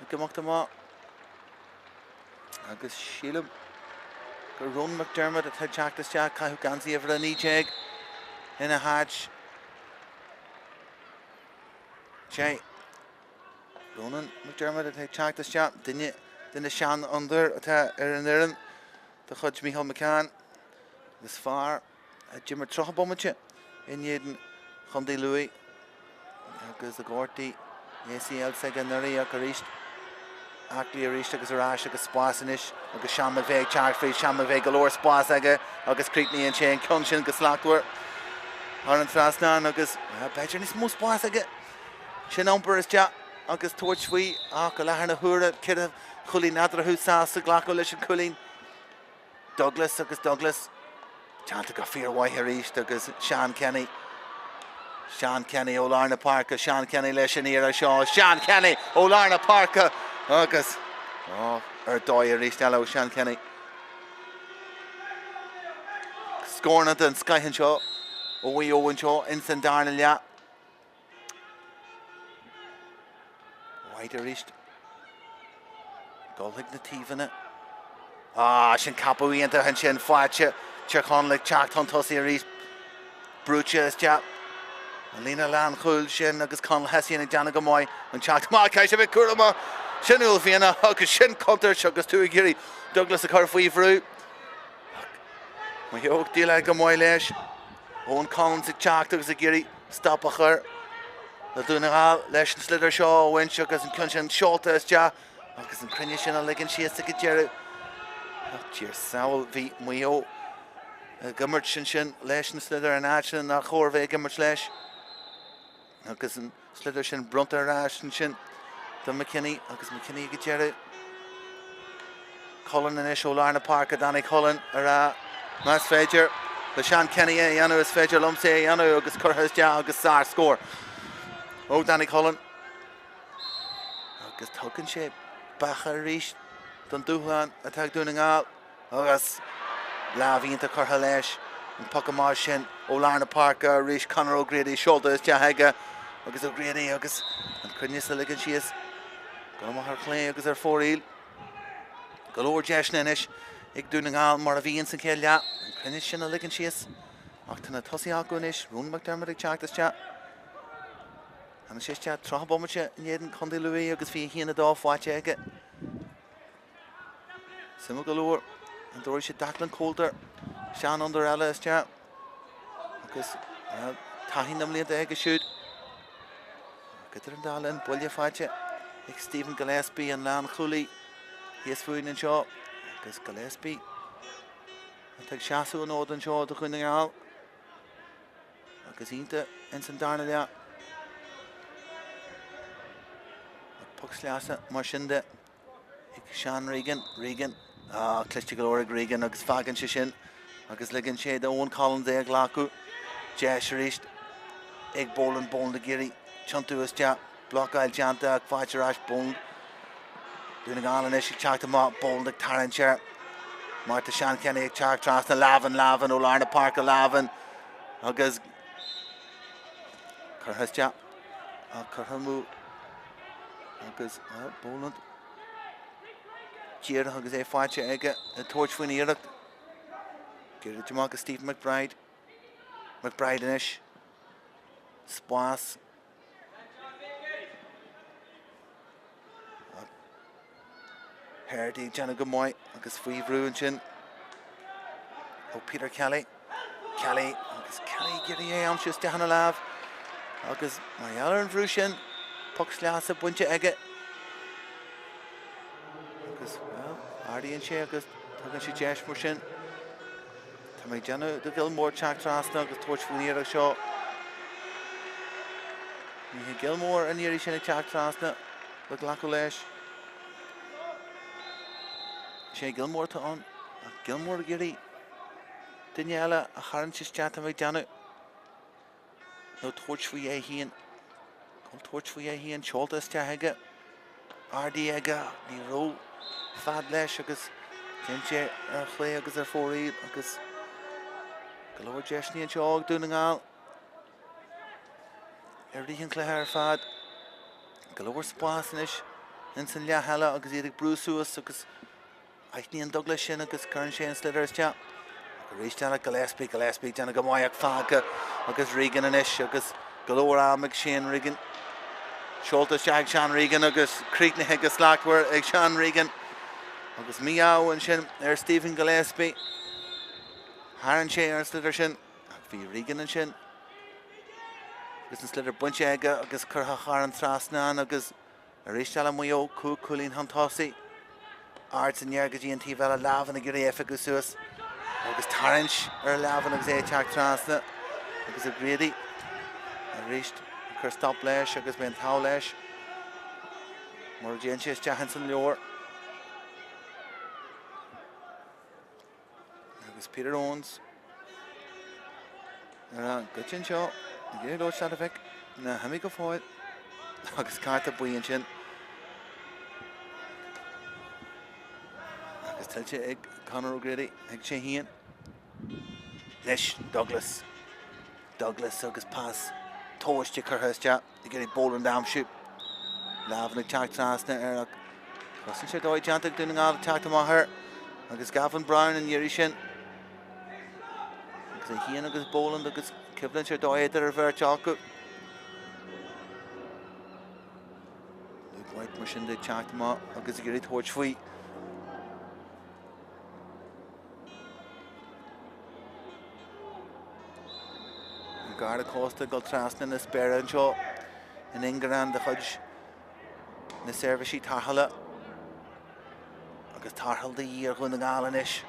S1: ag imeacht amach. Agus sílim gur Ronan McDermott atá ag teacht isteach, caitheamh geansaí uimhir 19 ina háit. Sé Ronan McDermott atá ag teacht isteach, duine de na seanfhondúirí atá ar an fhoireann de chuid Micheál McCann. Agus fear a d'imir 30 bomaite in éadan Chontae Lú agus a ghortaigh ACL s'aige anuraidh ach arís aclaí arís agus ar ais agus spás anois agus Seán McVeigh ag teacht fríd Seán McVeigh go leor spás aige agus críochnaíonn sé an ceann sin go slachtmhar thar an trasnán agus b'fhéidir níos mó spás aige sin iompar isteach agus tabhairt faoi ach i láthair na huaire ceithre chúilín eatarthu sásta glacadh leis an chúilín. Douglas agus Douglas déanta go fíormhaith arís agus Seán Kenny. Seán Kenny ó lár na páirce, Seán Kenny leis an iarraidh seo, Seán Kenny ó lár na páirce agus oh, ar dóigh arís eile ó Seán Kenny. Scóranna den scoith anseo ó Mhaigh Eo anseo ins an darna leath. White arís. Dul chuig na taobhanna. Ah, sin ceapadh iontach ansin faighte. Tír Chonaill ag teacht chun tosaigh arís. Brúite isteach. An líne lánchúil sin agus Conal Hession ag déanamh go maith. An teacht amach, caithfidh sé bheith cúramach. Sin uaillmhianach agus sin contúirt agus tú ag iarraidh Douglas a chur faoi bhrú. Maigh Eo ag déileáil go maith leis. Eoin Collins ag teacht agus ag iarraidh stop a chur le Dún na nGall leis an sliotar seo a bhaint agus an ceann sin seolta isteach agus an cruinneas sin a ligean síos ag an deireadh. Ach Dia ár sábháil, bhí Maigh Eo ag imirt ansin leis an sliotar in áit nár chóir bheith ag imirt leis. Agus an sliotar sin bronnta ar ais ansin do McKinney agus McKinney ag an deireadh. Cullen anois ó lár na páirce, Danny Cullen ar a más féidir. le Seán Kenny é a dhéanamh, is féidir liomsa é a dhéanamh agus curtha isteach agus sár-scór ó Danny Cullen. Agus tugann sé beatha arís don dúshlán atá ag Dún na nGall agus lámh iontach curtha leis an poc amach sin ó lár na páirce arís Conor O'Grady seolta isteach aige agus O'Grady agus an cruinneas a ligean síos go amach ar chlé agus ar fóraoil. Go leor deiseanna anois ag Dún na nGall mar a bhí ins an chéad leath. An cruinneas sin a ligean síos ach tá na tosaithe acu anois, Ronan McDermott ag teacht isteach. Tháinig sé isteach 30 bomaite in éadan Chontae Lú agus bhí 1-2 faighte aige. Suimiúil go leor, an dtabharfaidh sé Declan Coulter, seanfhondúir eile isteach agus bhuel, taithí na mblianta aige siúd. Ach idir an dá linn, buille faighte ag Stephen Gillespie, an lánchúlaí thíos fúinn anseo agus Gillespie atá ag seasamh an fhóid anseo do Dhún na nGall. Agus iontach ins an darna leath. Ach poc sleasa mar sin de ag Sean Regan. Regan. Ah, cliste go leor ag Regan agus fágann sé sin agus ligeann sé do Eoin Collins é a ghlacadh. Deis arís ag Boland. Boland ag iarraidh tiontú isteach. Blocáil déanta ach faighte ar ais Boland. Dún na nGall anois ag teacht amach. Boland ag tarraingt air. Mar tá Sean Kenny ag teacht trasna. Lavin, Lavin ó lár na páirce Lavin. Agus curtha isteach. Ach curtha amú. Agus well, Boland díreach agus é faighte aige ag tabhairt faoin iarracht. Gearraithe amach go Stephen McBride. McBride anois. Spás. Herity ag déanamh go maith agus faoi bhrú ansin ó Peter Kelly. Kelly agus Kelly ag iarraidh é a aimsiú isteach ina lámh agus mar gheall ar an bhrú sin, poc sleasa bainte aige. Agus, well, ardaíonn sé agus tugann sé deis mar sin. Tá mé ag déanamh do Gilmore teacht trasna agus tabhairt faoin iarracht seo. Ní hé Gilmore an iarraidh sin ag teacht trasna le glacadh leis. Is é Gilmore atá ann ach Gilmore ag iarraidh duine eile a tharraingt isteach tá mé ag déanamh. Nó tabhairt faoi é féin. Chun tabhairt faoi é féin, seolta isteach aige. Ardaithe aige, ní raibh fad leis agus dhein sé ar chlé agus ar fóraoil agus go leor deiseanna anseo ag Dún na nGall i rith an chluiche ar fad. Go leor spás anois ins an leath eile agus iad ag brú suas agus Aithníonn Douglas sin agus cuireann sé an sliotar isteach. Ach arís eile Gillespie, Gillespie ag déanamh go maith ach fágtha agus Regan anois agus go leor am ag Shane Regan. Seolta isteach ag Sean Regan agus críochnaithe go slachtmhar ag Sean Regan. Agus mí-ádh ansin ar Stephen Gillespie. Tharraing sé ar an sliotar sin ach bhí Regan ansin agus an sliotar bainte aige agus curtha thar an trasnán agus Arís eile Maigh Eo, 5 cúilín chun tosaigh. Ard san aer go dtí an taobh eile, Lavin ag iarraidh é a phiocadh suas agus tarraingt ar Lavin agus é ag teacht trasna agus O'Grady arís ag cur stop leis agus beidh an t-ádh leis mura dtéann sé isteach ins an leabhar. Agus Peter Owens ar an gcuid anseo ag iarraidh labhairt leat a mhic, ná himigh go fóill agus cárta buí ansin. Agus tuillte ag Conor O'Grady ag sé féin. Leis Douglas. Douglas agus pas tomhaiste curtha isteach ag iarraidh Boland a aimsiú. Lavin ag teacht trasna air ach cosaint ar dóigh déanta ag Dún na nGall ag teacht amach air agus Gavin Brown an iarraidh sin. Agus é féin agus Boland agus coimhlint ar dóigh idir an bheirt acu. Luke White mar sin de ag teacht amach agus ag iarraidh tabhairt faoi. An Garda Cósta ag dul trasna na spéire anseo in ingearán de chuid na seirbhísí tarrthála agus tarrtháil de dhíth ar Dhún na nGall anois.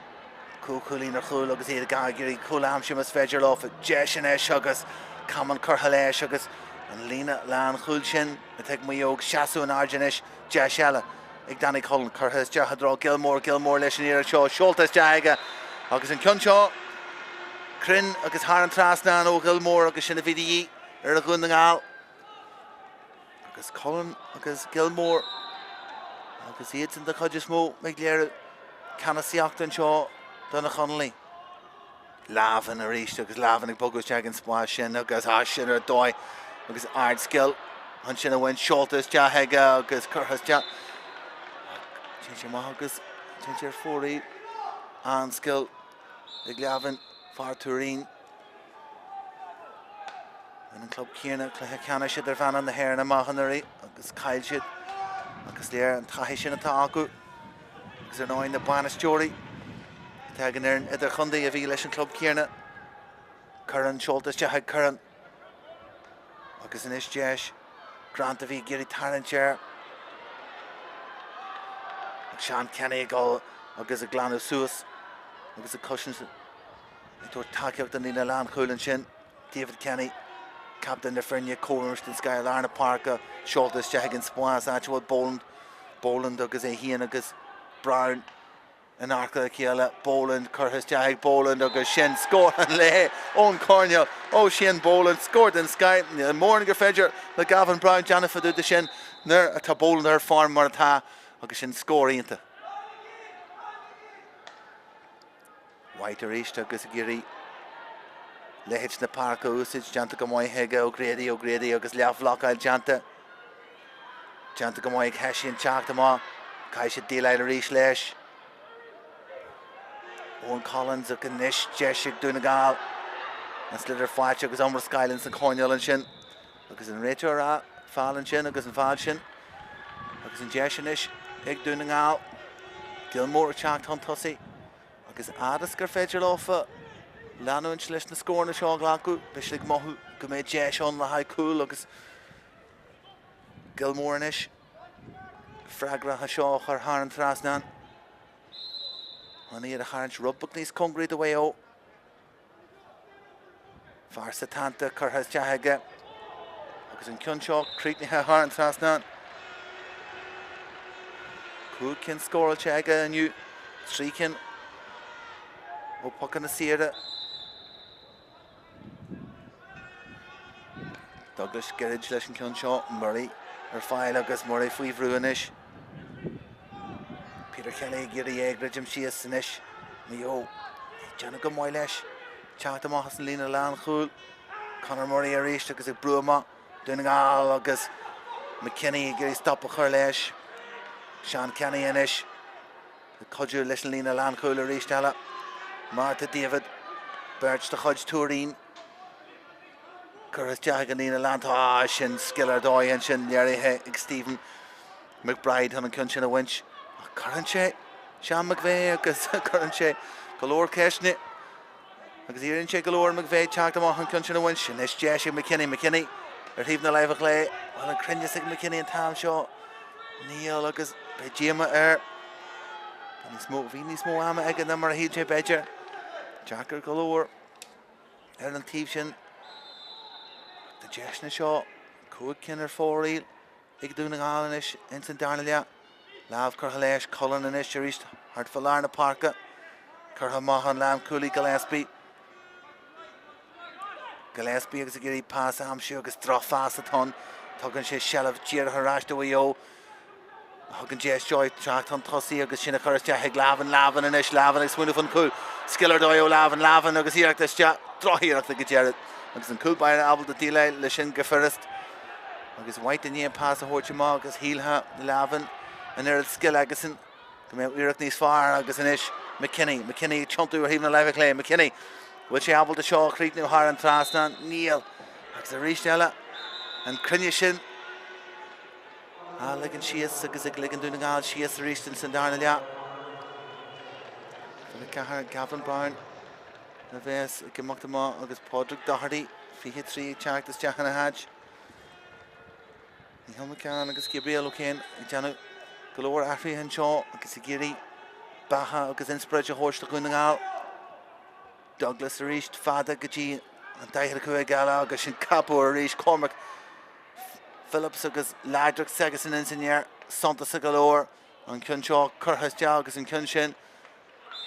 S1: Cúig chúilín ar chúl agus iad ag iarraidh cúl a aimsiú más féidir leo. Deis anois agus camán curtha leis agus an líne lánchúil sin atá ag Maigh Eo ag seasamh in airde anois. Deis eile ag Danny Cullen, curtha isteach i dtreo Gilmore, Gilmore leis an iarracht seo, seolta isteach aige agus an ceann seo Cruinn agus thar an trasnán ó Ghilmore agus sin a bhí de dhíth ar Dhún na nGall. Agus Cullen agus Gilmore agus iadsan den chuid is mó ag léiriú ceannasaíocht anseo do na Conallaigh. Lavin arís agus Lavin ag bogadh isteach an spás sin agus ah sin ar dóigh agus ardscil ansin a bhaint seolta isteach aige agus curtha isteach. Téann sé amach agus téann sé ar fóraoil. An-scil ag Lavin, fear Tuairín. Bhain an club céanna cluiche ceannais idirmheánach na hÉireann amach anuraidh agus chaill siad agus léir an taithí sin atá acu agus ar ndóigh na bainisteoirí atá ag an fhoireann idirchontae a bhí leis an club céanna. Curran seolta isteach ag Curran agus anois deis Grant a bhí ag iarraidh tarraingt air. Ach Seán Kenny ag dul agus ag glanadh suas agus ag cosaint ag tabhairt tacaíocht don líne lánchúil ansin. David Kenny, captaen na foirne, comhimirt den scoth i lár na páirce, seolta isteach ag an spás áit a bhfuil Boland, Boland agus é féin agus Brown in adharca a chéile. Boland curtha isteach ag Boland agus sin scór an lae ón choirnéal ó Shane Boland, scór den scoth. Níl mórán gur féidir le Gavin Brown déanamh fá dtaobh de sin nuair atá Boland ar form mar atá agus sin scór iontach. White arís agus ag iarraidh leithead na páirce a úsáid, déanta go maith aige O'Grady, O'Grady agus leathbhlocáil déanta. Déanta go maith ag Hession teacht amach, caithfidh siad déileáil arís leis. Owen Collins ach anois deis ag Dún na nGall. An sliotar faighte agus iomrascáil ins an choirnéal ansin. Agus an réiteoir á feall ansin agus an feall sin. Agus an deis anois ag Dún na nGall. Gilmore ag teacht chun tosaigh. Agus fhad is gur féidir leofa leanúint leis na scóranna seo a ghlacadh, beidh siad ag mothú go mbeidh deis ann le haghaidh cúl agus Gilmore anois freagrach as seo a chur thar an trasnán. Chun iad a tharraingt rud beag níos cóngaraí do Mhaigh Eo. Fear Setanta curtha isteach aige agus an ceann seo críochnaithe thar an trasnán. 5 cinn scóráilte aige inniu, 3 cinn ó pocanna saora. Douglas gairid leis an ceann seo, Murray ar fáil agus Murray faoi bhrú anois. Peter Kelly ag iarraidh é a dhruidim síos anois. Maigh Eo ag déanamh go maith leis. Teacht amach as an líne lánchúil. Conor Murray arís agus ag brú amach Dún na nGall agus McKinney ag iarraidh stop a chur leis. Seán Kenny anois ag cuidiú leis an líne lánchúil arís eile. Martha David, beirt de chuid Tuairín. Curtha isteach ag an líne lán. Tá sin scil ar dóigh ansin léirithe ag Stephen McBride chun an ceann sin a bhaint. Ach cuireann sé Seán McVeigh agus cuireann sé go leor ceisteanna agus iarrann sé go leor ar McVeigh teacht amach an ceann sin a bhaint. Anois deis ag McKinney. McKinney ar thaobh na láimhe clé. Bhfuil an cruinneas ag McKinney an t-am seo? Níl agus beidh díoma air. Níos mó, bhí níos mó ama aige ná mar a shíl sé b'fhéidir. Deacair go leor ar an taobh sin. Na deiseanna seo, 5 cinn ar fóraoil ag Dún na nGall anois ins an darna leath. Lámh curtha leis, Cullen anois arís thart fá lár na páirce. Curtha amach an lánchúlaí Gillespie. Gillespie agus ag iarraidh pas a aimsiú agus drochphas atá ann. Tugann sé seilbh díreach ar ais do Mhaigh Eo. Thugann deis dóibh teacht chun tosaigh agus sin a chur isteach ag Lavin, Lavin anois, Lavin ag smaoineamh faoin chúl. Scil ar dóigh ó Lavin, Lavin agus iarracht isteach, drochiarracht ag an deireadh agus an cúl báire ábalta déileáil leis sin go furast. Agus White i ndiaidh an pas a thabhairt amach agus shílfeadh Lavin an oiread scil aigesan go mbeadh iarracht níos fearr agus anois McKinney, McKinney ag tiontú ar thaobh na láimhe clé, McKinney, bhfuil sé ábalta seo a chríochnú thar an trasnán? Níl. Agus arís eile an cruinneas sin á ligean síos agus ag ligean Dún na nGall síos arís ins an darna leath. 24, Gavin Brown a bheas ag imeacht amach agus Pádraig Doherty, 23 ag teacht isteach ina háit. Micheál McCann agus Gabriel O'Kane ag déanamh go leor athruithe anseo agus ag iarraidh beatha agus inspioráid a thabhairt do Dhún na nGall. Douglas arís fada go dtí an 45 eile agus sin capadh arís Cormac Phillips agus láidreacht s'aigesan ins an aer suntasach go leor. An ceann seo curtha isteach agus an ceann sin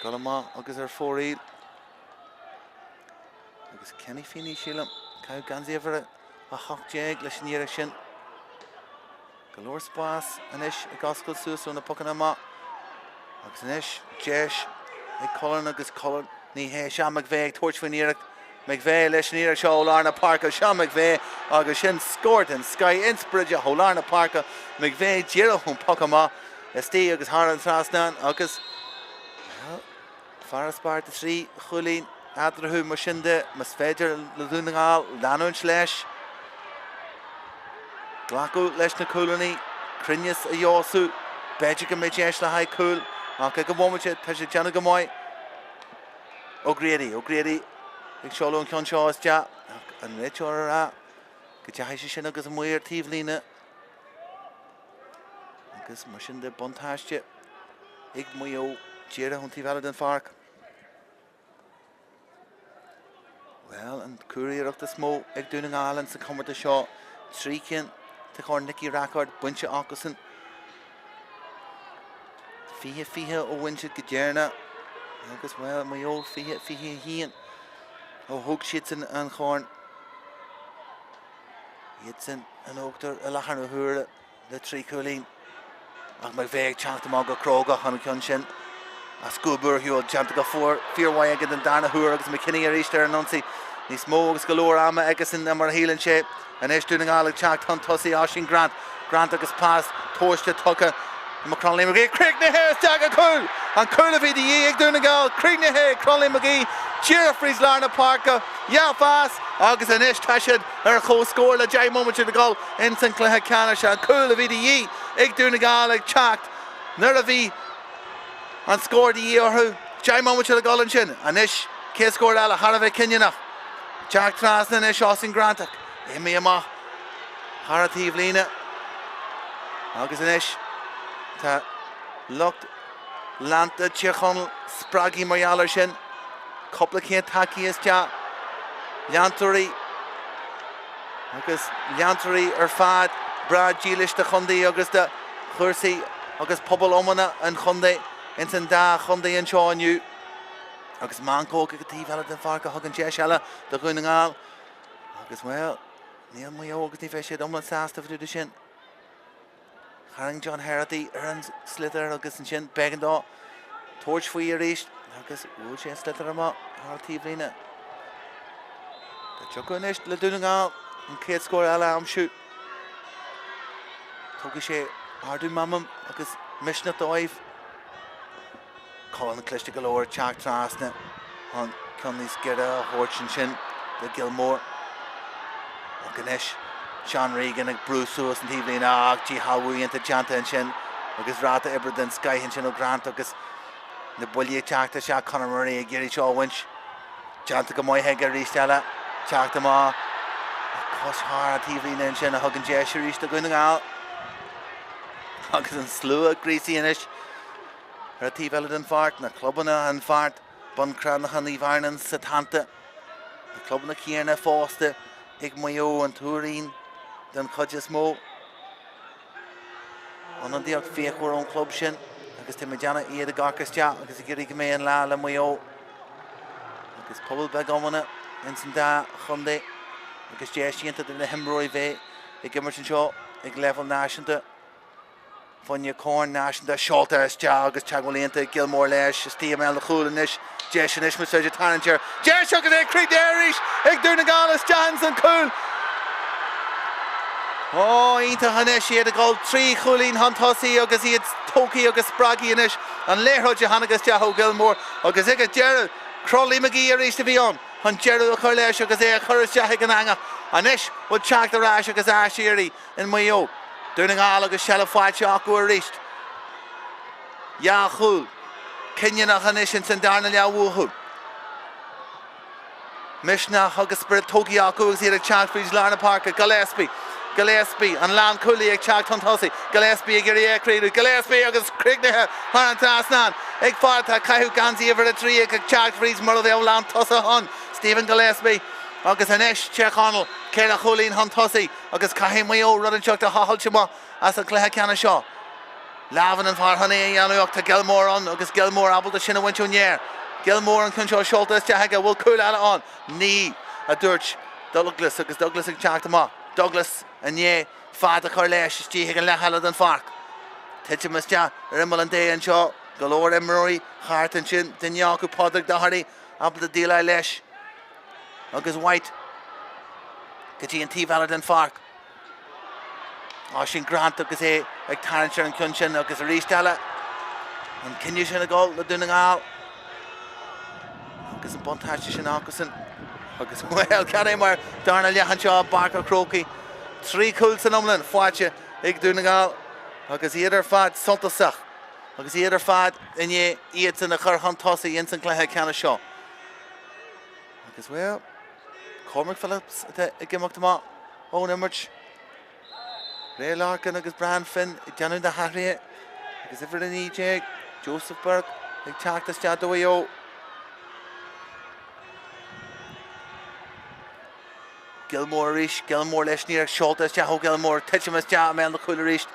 S1: dul amach agus ar fóraoil. Agus Kenny Feeney, sílim, caitheamh geansaí uimhir a 18 leis an iarracht sin. Go leor spás anois ag oscailt suas ó na pocanna amach. Agus anois deis ag Cullen agus Cullen ní hé Seán McVeigh ag tabhairt faoin iarracht. McVeigh leis an iarracht seo ó lár na páirce. Seán McVeigh agus sin scór den scoth inspioráideach ó lár na páirce. McVeigh díreach ón poc amach istigh agus thar an trasnán agus bhuel, Farasbarr de thrí chúilín eatarthu mar sin de, más féidir le Dún na nGall leanúint leis, glacadh leis na cúlanna, cruinneas a fheabhsú, b'fhéidir go mbeidh deis le haghaidh cúil ach ag an bhomaite tá siad ag déanamh go maith. O'Grady, O'Grady ag seoladh an ceann seo isteach ach an réiteoir a rá go dteachaigh sé sin agus amuigh ar taobhlíne. Agus mar sin de buntáiste ag Maigh Eo díreach ón taobh eile den pháirc. Bhuel, an curiarracht is mó ag Dún na nGall sa chomórtas seo, 3 cinn de Chorn Nicky Rackard bainte acusan. 20-20 ó bhain siad go deireanach agus, bhuel, Maigh Eo 20-21 ó thóg siadsan an chorn. Iadsan in uachtar i láthair na huaire le 3 chúilín ach McVeigh ag teacht amach go cróga chun an ceann sin a scuabadh ar shiúl. Déanta go fíormhaith aige den darna huair agus McKinney arís ar an ionsaí. Níos mó agus go leor ama aigesan ná mar a shíleann sé. Anois Dún na nGall ag teacht chun tosaigh Oisín Grant. Grant agus pas tomhaiste tugtha do Cronnelly McGee. Críochnaithe isteach an cúl! An cúl a bhí de dhíth ag Dún na nGall. Críochnaithe ag Cronnelly McGee díreach fríd lár na páirce. Dhá phas agus anois tá siad ar comhscór le 10 mbomaite le dul ins an chluiche ceannais. An cúl a bhí de dhíth ag Dún na nGall ag teacht nuair a bhí an scór de dhíth orthu. 10 mbomaite le dul ansin. Anois chéad scór eile thar a bheith cinniúnach. Teacht trasna anois Oisín Grant ach imithe amach thar an taobhlíne. Agus anois tá lucht leanta Tír Chonaill spreagtha mar gheall air sin. Cúpla céad tagtha isteach. Leantóirí agus leantóirí ar fad breá dílis do chontae agus do chúrsaí agus pobal iomána an chontae ins an dá chontae anseo inniu. Agus meancóg ag an taobh eile den pháirc a thugann deis eile do Dhún na nGall. Agus, bhuel, níl Maigh Eo agus ní bheidh siad iomlán sásta fá dtaobh de sin. Tharraing John Herety ar an sliotar agus ansin b'éigean dó tabhairt faoi arís agus bhuail sé an sliotar amach thar an taobhlíne. Dá dtiocfadh anois le Dún na nGall an chéad scór eile a aimsiú, tógfaidh sé ardú meanman agus misneach dóibh. Cullen cliste go leor ag teacht trasna an ceann níos giorra a thabhairt ansin do Gilmore. Ach anois Sean Regan ag brú suas an taobhlíne ach díshealbhú iontach déanta ansin agus ráta oibre den scoith ansin ó Grant agus na buillí ag teacht isteach Conor Murray ag iarraidh seo a bhaint. Déanta go maith aige arís eile. Teacht amach ach cos thar an taobhlíne ansin a thugann deis arís do Dhún na nGall. Agus an slua gríosaithe anois. Ar an taobh eile den pháirc, na clubanna an Phort, Bun Cranncha, Naomh Adhamhnáin sa teannta. Na clubanna céanna fosta ag Maigh Eo, an Tuairín den chuid is mó. Ionadaíocht fíochmhar ón chlub sin agus tá mé ag déanamh iad ag amharc isteach agus ag iarraidh go mbeidh an lá le Maigh Eo. Agus pobal beag iomána ins an dá chontae agus deis iontach do na himreoirí bheith ag imirt anseo ag leibhéal náisiúnta. Fá choinne corn náisiúnta seolta isteach agus teagmháil iontach ag Gilmore leis. Istigh i mbéal an chúil anois. Deis anois más féidir tarraingt air. Deis agus é críochnaithe arís ag Dún na nGall isteach ins an chúl. Ó, iontach anois iad ag dul 3 chúilín chun tosaigh agus iad tógtha agus spreagtha anois. An liathróid a tháinig isteach ó Gilmore agus ag an deireadh Cronnelly McGee arís a bhí ann chun deireadh a chur leis agus é a chur isteach ag an eangach. Anois bhfuil teacht ar ais agus ais iarraidh in Maigh Eo. Dún na nGall agus seilbh faighte acu arís. Dhá chúl cinniúnach anois ins an darna leath uathu. Misneach agus spiorad tógtha acu agus iad ag teacht fríd lár na páirce. Gillespie, Gillespie, an lánchúlaí ag teacht chun tosaigh. Gillespie ag iarraidh é a chraoladh. Gillespie agus críochnaithe thar an trasnán ag fear atá ag caitheamh geansaí uimhir 3 ag teacht fríd mar a bheadh lántosach ann. Stephen Gillespie agus anois Tír Chonaill, 4 chúilín chun tosaigh. Agus caithfidh Maigh Eo rud inteacht a thochailt amach as an chluiche ceannais seo. Lavin an fear chun é a dhéanamh ach tá Gilmore ann agus Gilmore ábalta sin a bhaint ón aer. Gilmore an ceann seo seolta isteach aige, bhfuil cúl eile ann? Ní. a dúirt Douglas agus Douglas ag teacht amach. Douglas i ndiaidh fad a chur leis istigh ag an leath eile den pháirc. Titim isteach ar imeall an dé anseo, go leor imreoirí thart ansin, duine acu Pádraig Doherty ábalta déileáil leis agus White go dtí an taobh eile den pháirc. Oisín Grant agus é ag tarraingt ar an gceann sin agus arís eile an cinneadh sin ag dul le Dún na nGall agus an buntáiste sin acusan. Agus bhuel, cad é mar darna leath anseo i bPáirc an Chrócaigh. 3 chúl san iomlán faighte ag Dún na nGall agus iad ar fad suntasach agus iad ar fad i ndiaidh iadsan a chur chun tosaigh ins an gcluiche ceannais seo. Agus bhuel, Cormac Phillips atá ag imeacht amach ón imirt. Ray Larkin agus Brian Finn ag déanamh na hathruithe agus uimhir 19, Joseph Burke ag teacht isteach do Mhaigh Eo. Gilmore arís, Gilmore leis an iarracht seolta isteach ó Gilmore, titim isteach i mbéal na cúil arís.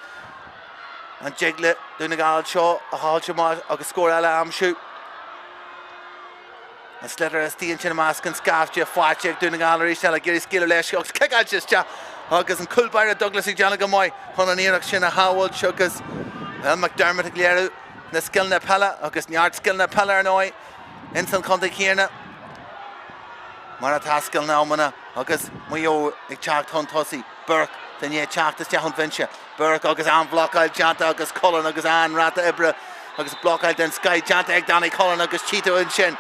S1: An dtig le Dún na nGall seo a fháilt amach agus scór eile a aimsiú? An sliotar istigh ansin i measc an scaifte faighte ag Dún na nGall arís eile ag iarraidh scaoileadh leis agus ciceáilte isteach agus an cúl báire Douglas ag déanamh go maith chun an iarracht sin a shábháilt agus bhuel McDermott ag léiriú na scileanna peile agus neart scileanna peile ar ndóigh ins an chontae céanna mar atá scileanna iomána agus Maigh Eo ag teacht chun tosaigh. Burke i ndiaidh teacht isteach ón bhinse. Burke agus an-bhlocáil déanta agus Cullen agus an-ráta oibre agus blocáil den scoith déanta ag Danny Cullen agus tchí tú ansin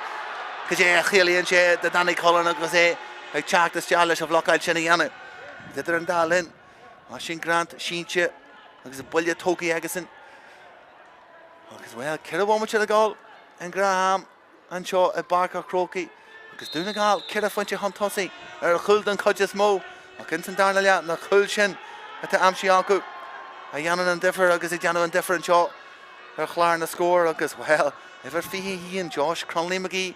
S1: cad é a chiallaíonn sé do Danny Cullen agus é ag teacht isteach leis an bhlocáil sin a dhéanamh. Idir an dá linn, Oisín Grant sínte agus buille tógtha aigesan. Agus bhuel, 4 bhomaite le gabháil an gnáth-am. anseo i bPáirc an Chrócaigh agus Dún na nGall 4 phointe chun tosaigh ar chúil den chuid is mó ach ins an darna leath na cúil sin atá aimsithe acu a dhéanann an difear agus ag déanamh an difear anseo ar chlár na scór agus, bhuel, uimhir 21, Josh Cronley McGee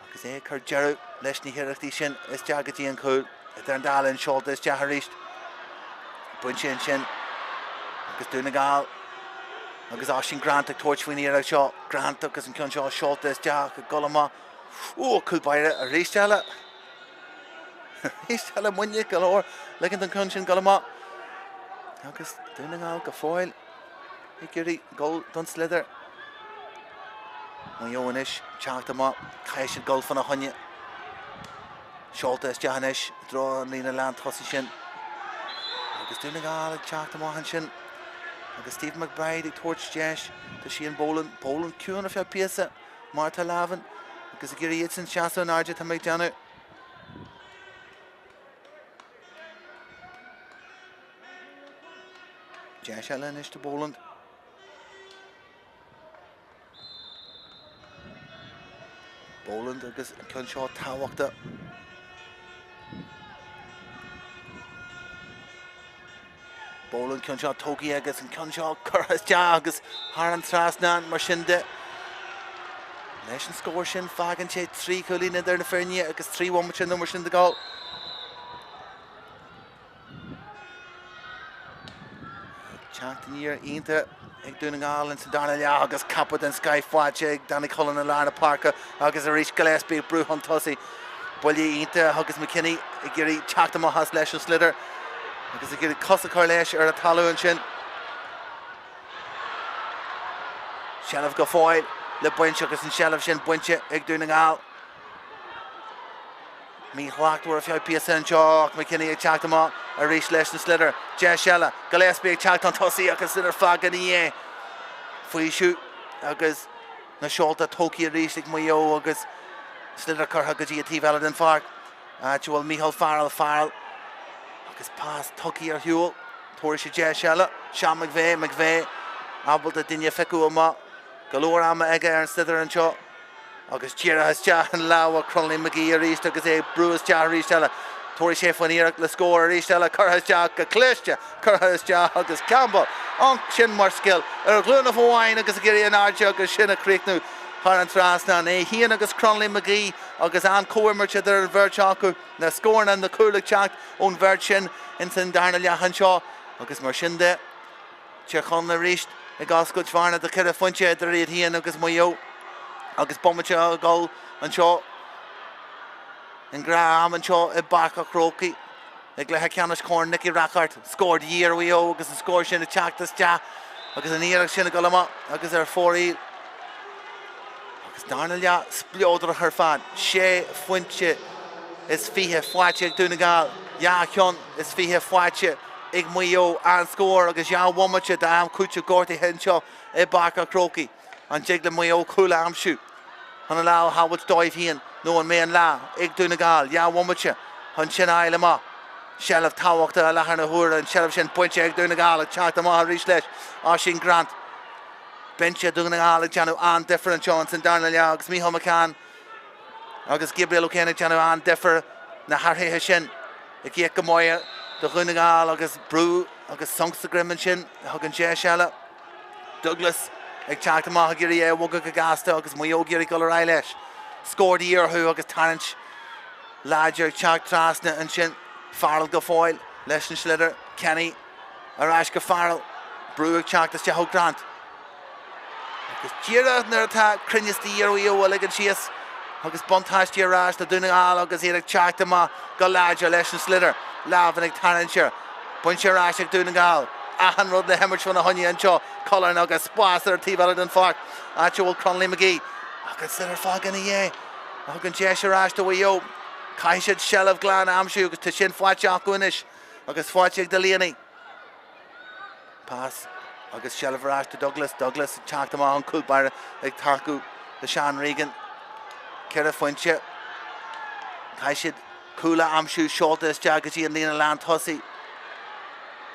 S1: Agus é ag cur deireadh leis na hiarrachtaí sin isteach go dtí an cúl, idir an dá linn seolta isteach arís. Bainte ansin agus Dún na nGall agus Oisín Grant ag tabhairt faoin iarracht seo. Grant agus an ceann seo seolta isteach ag dul amach. Ó, cúl báire arís eile. Arís eile muiníneach go leor ligint an ceann sin dul amach. Agus Dún na nGall go fóill. Ag iarraidh dul don sliotar. Maigh Eo anois, teacht amach, caithfidh siad dul fána choinne. Seolta isteach anois i dtreo an líne lán tosaigh sin. Agus Dún na nGall ag teacht amach ansin. Agus Stephen McBride ag tabhairt deis do Shane Boland. Boland ciúin ar feadh píosa, mar atá Lavin. Agus ag iarraidh iadsan seasamh in airde, tá mé ag déanamh. Deis eile anois do Boland. Boland agus an ceann seo tábhachtach. Boland ceann seo tógtha agus an ceann seo curtha isteach agus thar an trasnán mar sin de. Leis an scór sin fágann sé 3 chúilín idir na foirne agus 3 bhomaite nó mar sin de le gabháil. Teacht aniar iontach ag Dún na nGall ins an darna leath agus capadh den scoith faighte ag Danny Cullen i lár na páirce agus arís Gillespie ag brú chun tosaigh. Buille iontach agus McKinney ag iarraidh teacht amach as leis an sliotar agus ag iarraidh cos a chur leis ar an talamh ansin. Seilbh go fóill le baint agus an seilbh sin bainte ag Dún na nGall. Míshlachtmhar ar feadh píosa anseo ach McKinney ag teacht amach arís leis an sliotar. Deis eile. Gillespie ag teacht chun tosaigh ach an sliotar fágtha ina dhiaidh. Faoiseamh agus na seolta tógtha arís ag Maigh Eo agus sliotar curtha go dtí an taobh eile den pháirc. Áit a bhfuil Micheál Farrell, Farrell agus pas tugtha ar shiúl. Tabharfaidh sé deis eile. Sean McVeigh, McVeigh ábalta duine a phiocadh amach. Go leor ama aige ar an sliotar anseo. Agus díreach isteach i lámha Cronley McGee arís agus é ag brú isteach arís eile. Tabharfaidh sé faoin iarracht le scór arís eile. Curtha isteach go cliste, curtha isteach agus Campbell ansin mar scil ar ghlúin amháin agus ag iarraidh in airde agus sin a chríochnú thar an trasnán. É féin agus Cronley McGee agus an-chomhimirt idir an bheirt acu. Na scóranna, na cúil ag teacht ón bheirt sin ins an darna leath anseo agus mar sin de. Tír Chonaill arís ag oscailt bhearna de cheithre phointe idir iad féin agus Maigh Eo agus bomaite ag dul anseo. An gnáth-am anseo i bPáirc an Chrócaigh i gcluiche ceannais Chorn Nicky Rackard. Scór de dhíth ar Mhaigh Eo agus an scór sin ag teacht isteach agus an iarracht sin ag dul amach agus ar fóraoil. Agus darna leath spleodrach ar fad. Sé phointe is 20 faighte ag Dún na nGall, 2 cheann is 20 faighte ag Maigh Eo. An-scór agus 2 bhomaite d'am cúitimh gortaithe anseo i bPáirc an Chrócaigh. An dtig le Maigh Eo cúl a aimsiú chun an lá a shábhailt dóibh féin nó an mbeidh an lá ag Dún na nGall? 2 bhomaite chun sin a fháil amach. Seilbh tábhachtach i láthair na huaire, an tseilbh sin bainte ag Dún na nGall ag teacht amach arís leis Oisín Grant. Binse Dhún na nGall ag déanamh an-difear anseo ins an darna leath agus Mícheál McCann agus Gabriel O'Kane ag déanamh an-difear na hathruithe sin ag íoc go maith do Dhún na nGall agus brú agus sonc sa droim ansin a thugann deis eile. Douglas ag teacht amach ag iarraidh é a bhogadh go gasta agus Maigh Eo ag iarraidh dul ar aghaidh leis. Scór de dhíth orthu agus tarraingt láidir ag teacht trasna ansin. Farrell go fóill leis an sliotar. Kenny ar ais go Farrell. Brú ag teacht isteach ó Grant. Agus díreach nuair atá cruinneas de dhíth ar Mhaigh Eo a ligean síos agus buntáiste ar ais do Dhún na nGall agus iad ag teacht amach go láidir leis an sliotar. Lavin ag tarraingt air. Bainte ar ais ag Dún na nGall. Achan rud le himirt fána choinne anseo. Cullen agus spás ar an taobh eile den pháirc, áit a bhfuil Cronley McGee. Ach an sliotar fágtha ina dhiaidh. A thugann deis ar ais do Mhaigh Eo. Caithfidh siad seilbh glan a aimsiú agus tá sin faighte acu anois agus faighte ag Delaney. Pas agus seilbh ar ais do Douglas. Douglas ag teacht amach an cúl báire ag tacú le Seán Regan. 4 phointe. Caithfidh siad cúl a aimsiú, seolta isteach go dtí an líne lán tosaigh.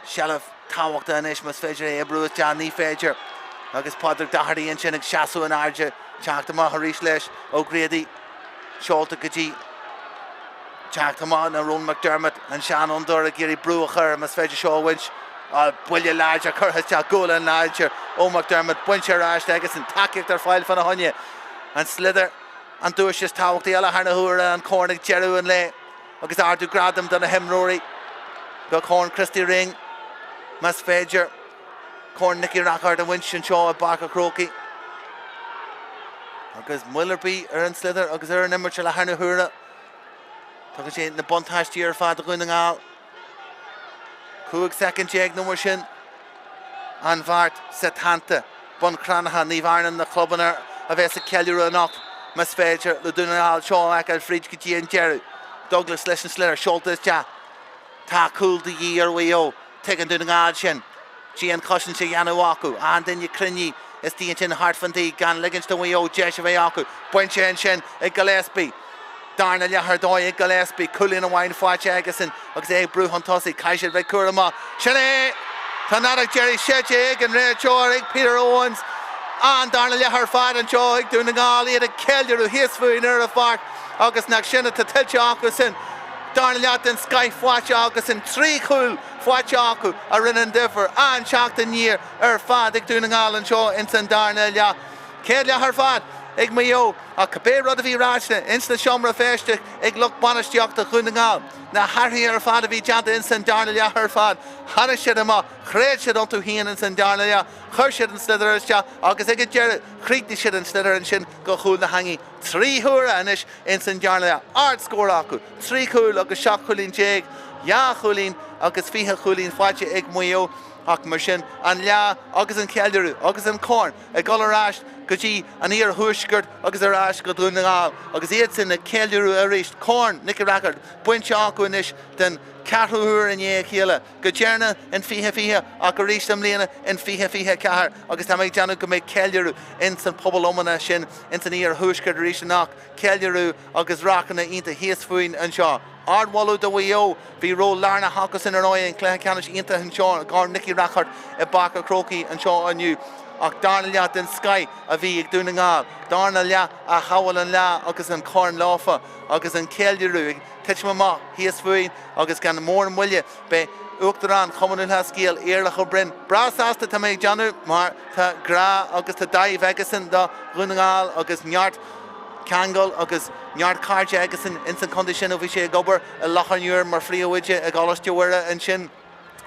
S1: Seilbh tábhachtach anois más féidir é a oibriú isteach, ní féidir. Agus Pádraig Doherty ansin ag seasamh in airde, teacht amach arís leis O'Grady. Seolta go dtí teacht amach ná Ronan McDermott, an seanfhondúir ag iarraidh brú a chur, más féidir seo a bhaint. Buille láidir curtha isteach, gualainn láidir ó McDermott, bainte ar ais aigesean, tacaíocht ar fáil fána choinne. An sliotar. An duais is tábhachtaí i láthair na huaire, an corn ag deireadh an lae agus ardú gradaim do na himreoirí do Chorn Christy Ring, más féidir Corn Nicky Rackard a bhaint anseo i bPáirc an Chrócaigh. Agus moill ar bith ar an sliotar agus ar an imirt i láthair na huaire, tugann sé na buntáistí ar fad do Dhún na nGall. 15 soicind nó mar sin. An Bheart Setanta, Bun Cranncha, Naomh Adhamhnáin na clubanna a bheas ag ceiliúradh anocht, más féidir le Dún na nGall seo a fheiceáil fríd go dtí an deireadh. Douglas leis an sliotar seolta isteach. Tá cúl de dhíth ar Mhaigh Eo. Tuigeann Dún na nGall sin. Dianchosaint á dhéanamh acu. Achan duine cruinnithe istigh ansin thart fán taobh gan ligint do Mhaigh Eo deis a bheith acu. Bainte ansin ag Gillespie. Darna leath ar dóigh ag Gillespie, cúilín amháin faighte aigesean agus é ag brú chun tosaigh. Caithfidh siad bheith cúramach. Sin é! Tá an fheadóg deiridh séidte ag an réiteoir, ag Peter Owens. An darna leath ar fad anseo ag Dún na nGall, iad ag ceiliúradh thíos fúinn ar an pháirc agus nach sin atá tuillte acusan. Darna leath den scoith faighte acusan, 3 chúl faighte acu a rinne an difear. An-teacht aniar ar fad ag Dún na nGall anseo ins an darna leath. Céad leath ar fad ag Maigh Eo ach cibé rud a bhí ráite ins na seomra feistis ag lucht bainistíochta Dhún na nGall, na hathruithe ar fad a bhí déanta ins an darna leath ar fad, tháinig siad amach, chreid siad iontu féin ins an darna leath, chuir siad an sliotar isteach agus ag an deireadh chríochnaigh siad an sliotar ansin go chúl na heangaí. 3 huaire anois ins an darna leath. Ard-scór acu, 3 chúl agus 17 chúilín, 2 chúilín agus 20 chúilín faighte ag Maigh Eo ach mar sin an lá agus an ceiliúradh agus an corn ag dul ar ais go dtí an iarthuaisceart agus ar ais go Dún na nGall agus iadsan ag ceiliúradh arís. Corn Nicky Rackard bainte acu anois den cheathrú huair i ndiaidh a chéile, go deireanach in 2020 ach arís i mbliana in 2024 agus tá mé ag déanamh go mbeidh ceiliúradh ins an pobal iomána sin ins an iarthuaisceart arís anocht, ceiliúradh agus radharcanna iontacha thíos fúinn anseo. Ardmholadh do Mhaigh Eo. Bhí ról lárnach acusan ar ndóigh in cluiche ceannais iontach anseo i gCorn Nicky Rackard i bPáirc an Chrócaigh anseo inniu. Ach darna leath den scoith a bhí ag Dún na nGall. Darna leath a shábháil an lá agus an corn leofa agus an ceiliúradh ag titim amach thíos fúinn agus gan mórán moille beidh Uachtarán Chumann Lúthchleas Gael, Iarlach Ó Broin, breá sásta tá mé ag déanamh mar tá grá agus tá dáimh aigesan do Dhún na nGall agus neart ceangal agus neart cairde aigesan ins an chontae sin ó bhí sé ag obair i Loch an Iúir mar phríomhoide i gColáiste Mhuire ansin.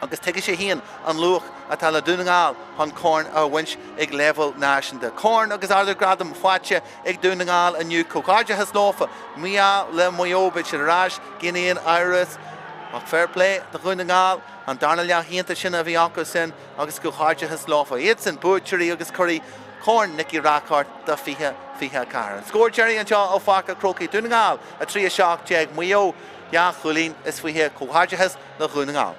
S1: Agus tuigfidh sé féin an luach atá le Dún na nGall chun corn a bhaint ag leibhéal náisiúnta. Corn agus ardú gradaim faighte ag Dún na nGall inniu. Comhghairdeachas leofa. Mí-ádh le Maigh Eo, beidh siad ar ais gan aon amhras. Ach fair play do Dhún na nGall, an darna leath iontach sin a bhí acu sin agus comhghairdeachas leofa. Iadsan buaiteoirí agus curaidh Chorn Nicky Rackard do 2024. An scór deiridh anseo ó Pháirc an Chrócaigh, Dún na Ngall 3, 17, Maigh Eo 2 chúilín is 20. Comhghairdeachas le Dhún na nGall.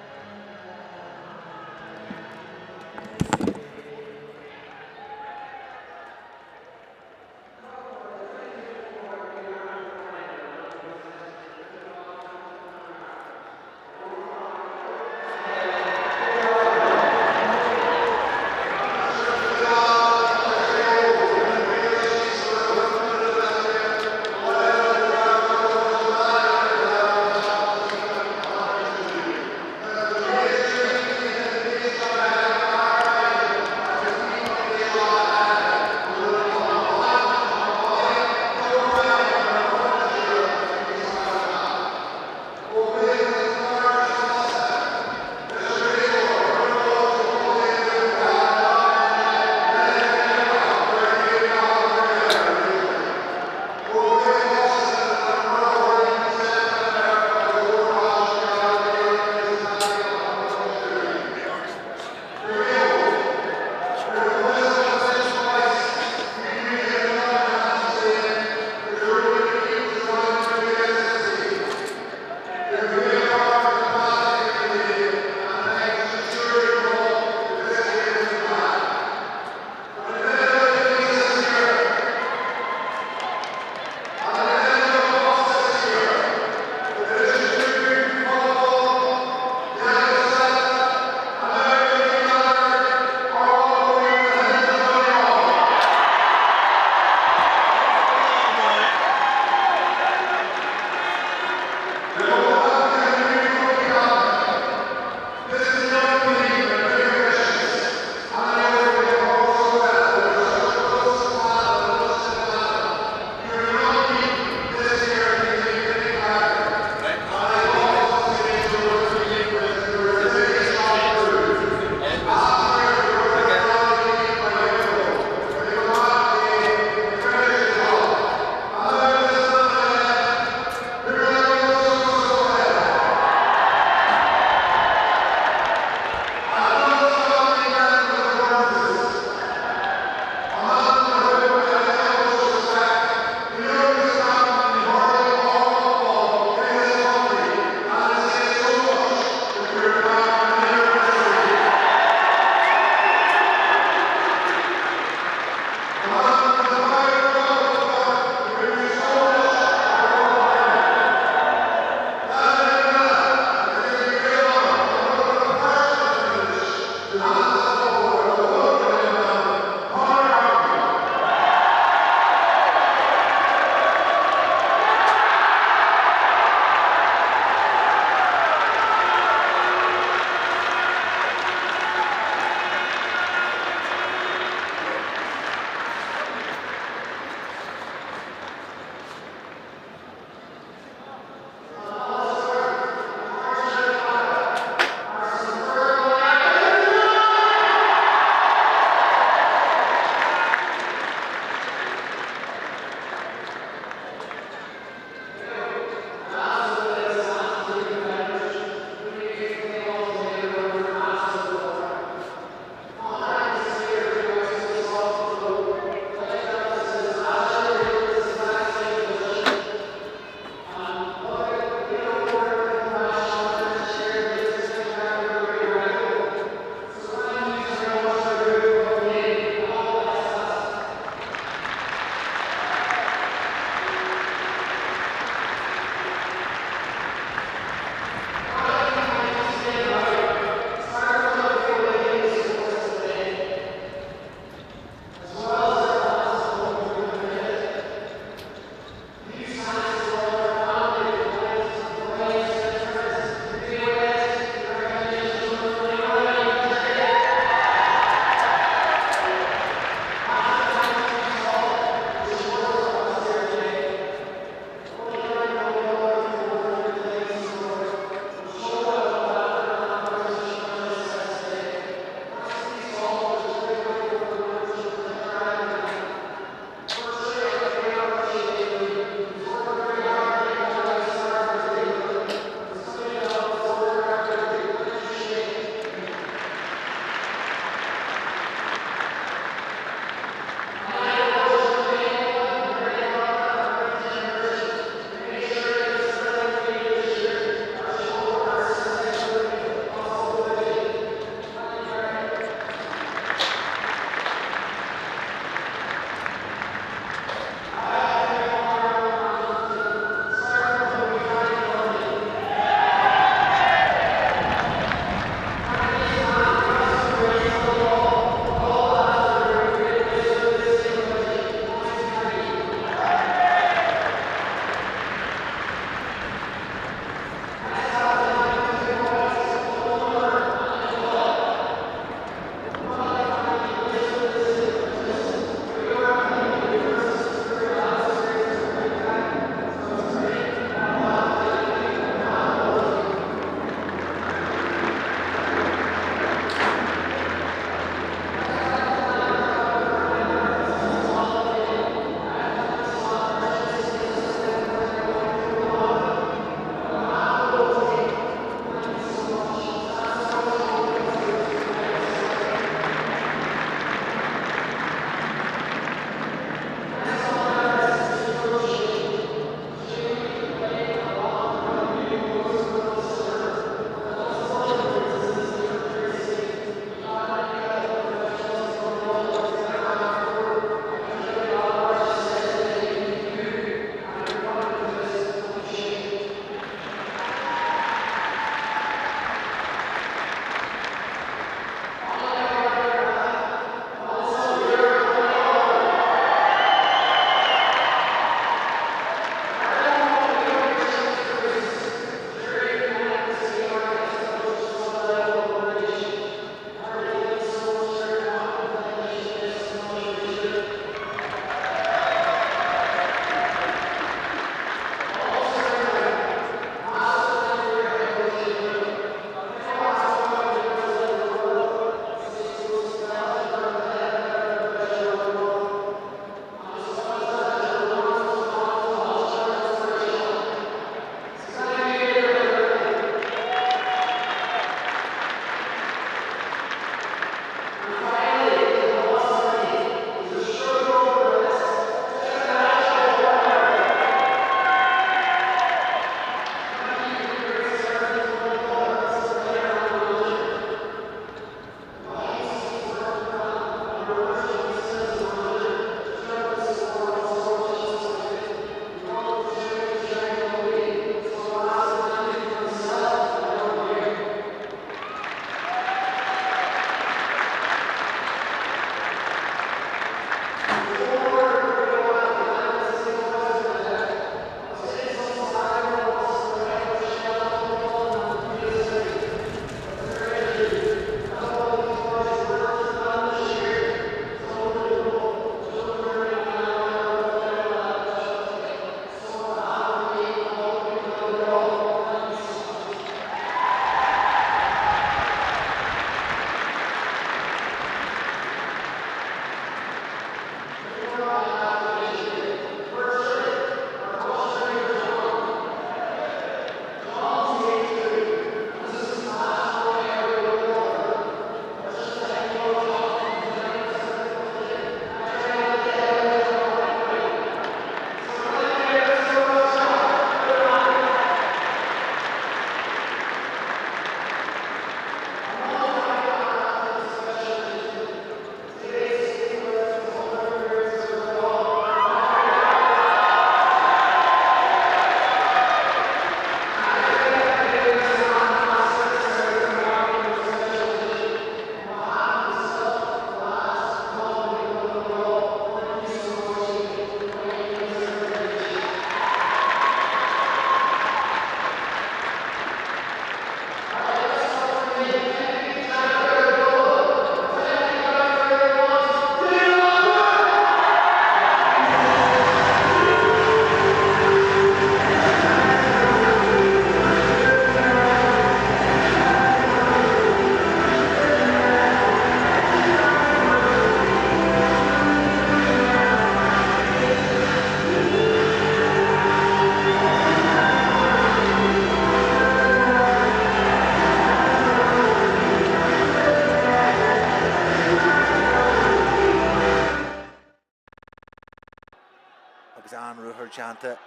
S1: Agus an-ruathar déanta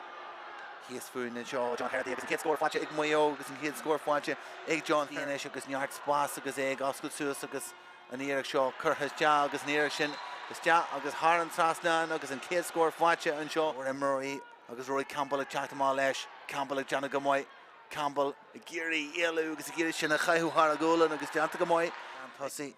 S1: thíos fúinn anseo. John Herety agus an chéad scór faighte ag Maigh Eo agus an chéad scór faighte ag John anois agus neart spás agus é ag oscailt suas agus an iarracht seo curtha isteach agus an iarracht sin isteach agus thar an trasnán agus an chéad scór faighte anseo. Imreoirí agus Rory Campbell ag teacht amach leis. Campbell ag déanamh go maith. Campbell ag iarraidh éalú agus ag iarraidh sin a chaitheamh thar a ghualainn agus déanta go maith. An tosaí.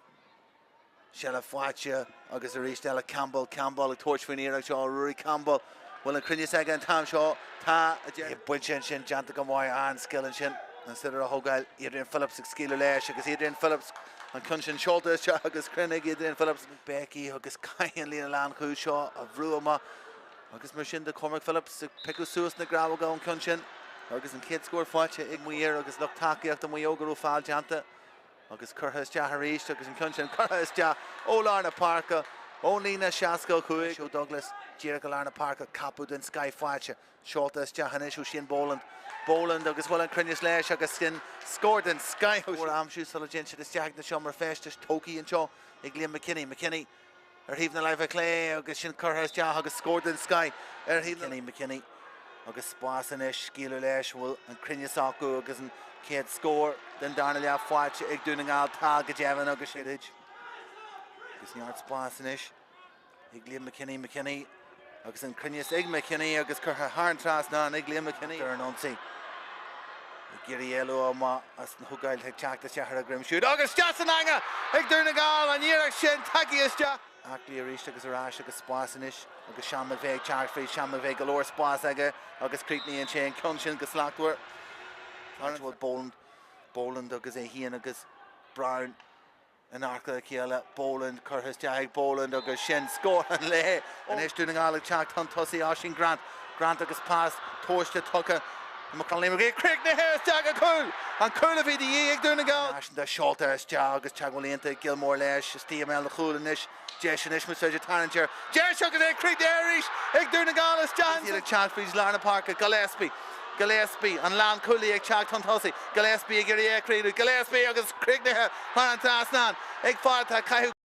S1: Seilbh faighte agus arís eile Campbell, Campbell ag tabhairt faoin iarracht seo, Rory Campbell. Bhfuil an cruinneas aige an t-am seo? Tá. Bainte ansin, déanta go maith, an-scil ansin. An sliotar a thógáil, Adrian Phillips ag scaoileadh leis agus Adrian Phillips an ceann sin seolta isteach agus cruinn ag Adrian Phillips. Béicí agus caithfidh an líne lánchúil seo a bhrú amach agus mar sin de Cormac Phillips ag piocadh suas na grabhóga ón ceann sin agus an chéad scór faighte ag Maigh Eo agus lucht tacaíochta Mhaigh Eo go raibh feall déanta. Agus curtha isteach arís agus an ceann sin curtha isteach ó lár na páirce, ón líne 65. Joe Douglas díreach i lár na páirce, capadh den scoith faighte, seolta isteach anois ó Shane Boland. Boland agus bhfuil an cruinneas leis agus sin scór den scoith ó a aimsiú sula dtéann siad isteach ag na seomra feistis. Tógtha anseo ag Liam McKinney. McKinney ar thaobh na láimhe clé agus sin curtha isteach agus scór den scoith ar thaobh na. McKinney agus spás anois, scaoileadh leis, bhfuil an cruinneas acu agus an chéad scór den darna leath faighte ag Dún na nGall, tá go deimhin agus siad agus neart spás anois ag Liam McKinney, McKinney agus an cruinneas ag McKinney agus curtha thar an trasnán ag Liam McKinney ar an ionsaí. Ag iarraidh éalú amach as an thógáil ag teacht isteach ar a dhroim siúd agus isteach san eangach ag Dún na nGall, an iarracht sin tagtha isteach. Aclaí arís agus ar ais agus spás anois agus Sean McVeigh ag teacht fríd, Sean McVeigh go leor spás aige agus críochnaíonn sé an ceann sin go slachtmhar. Bhfuil Boland, Boland agus é féin agus Brown In aice a chéile, Boland curtha isteach ag Boland agus sin scór an lae. Anois Dún na nGall ag teacht chun tosaigh, Oisín Grant, Grant agus pas tomhaiste tugtha do McConley McGee, críochnaithe isteach go cúl! An cúl a bhí de dhíth ag Dún na nGall. Náisiúnta seolta isteach agus teagmháil iontach ag Gilmore leis, istigh i mbéal an chúil anois, deis anois más féidir tarraingt air, deis agus é críochnaithe arís ag Dún na nGall isteach. Iad ag teacht fríd lár na páirce, Gillespie. Gillespie, an lánchúlaí ag teacht chun tosaigh, Gillespie ag iarraidh é a chríochnú, Gillespie agus críochnaithe thar an trasnán ag fear atá ag caitheamh.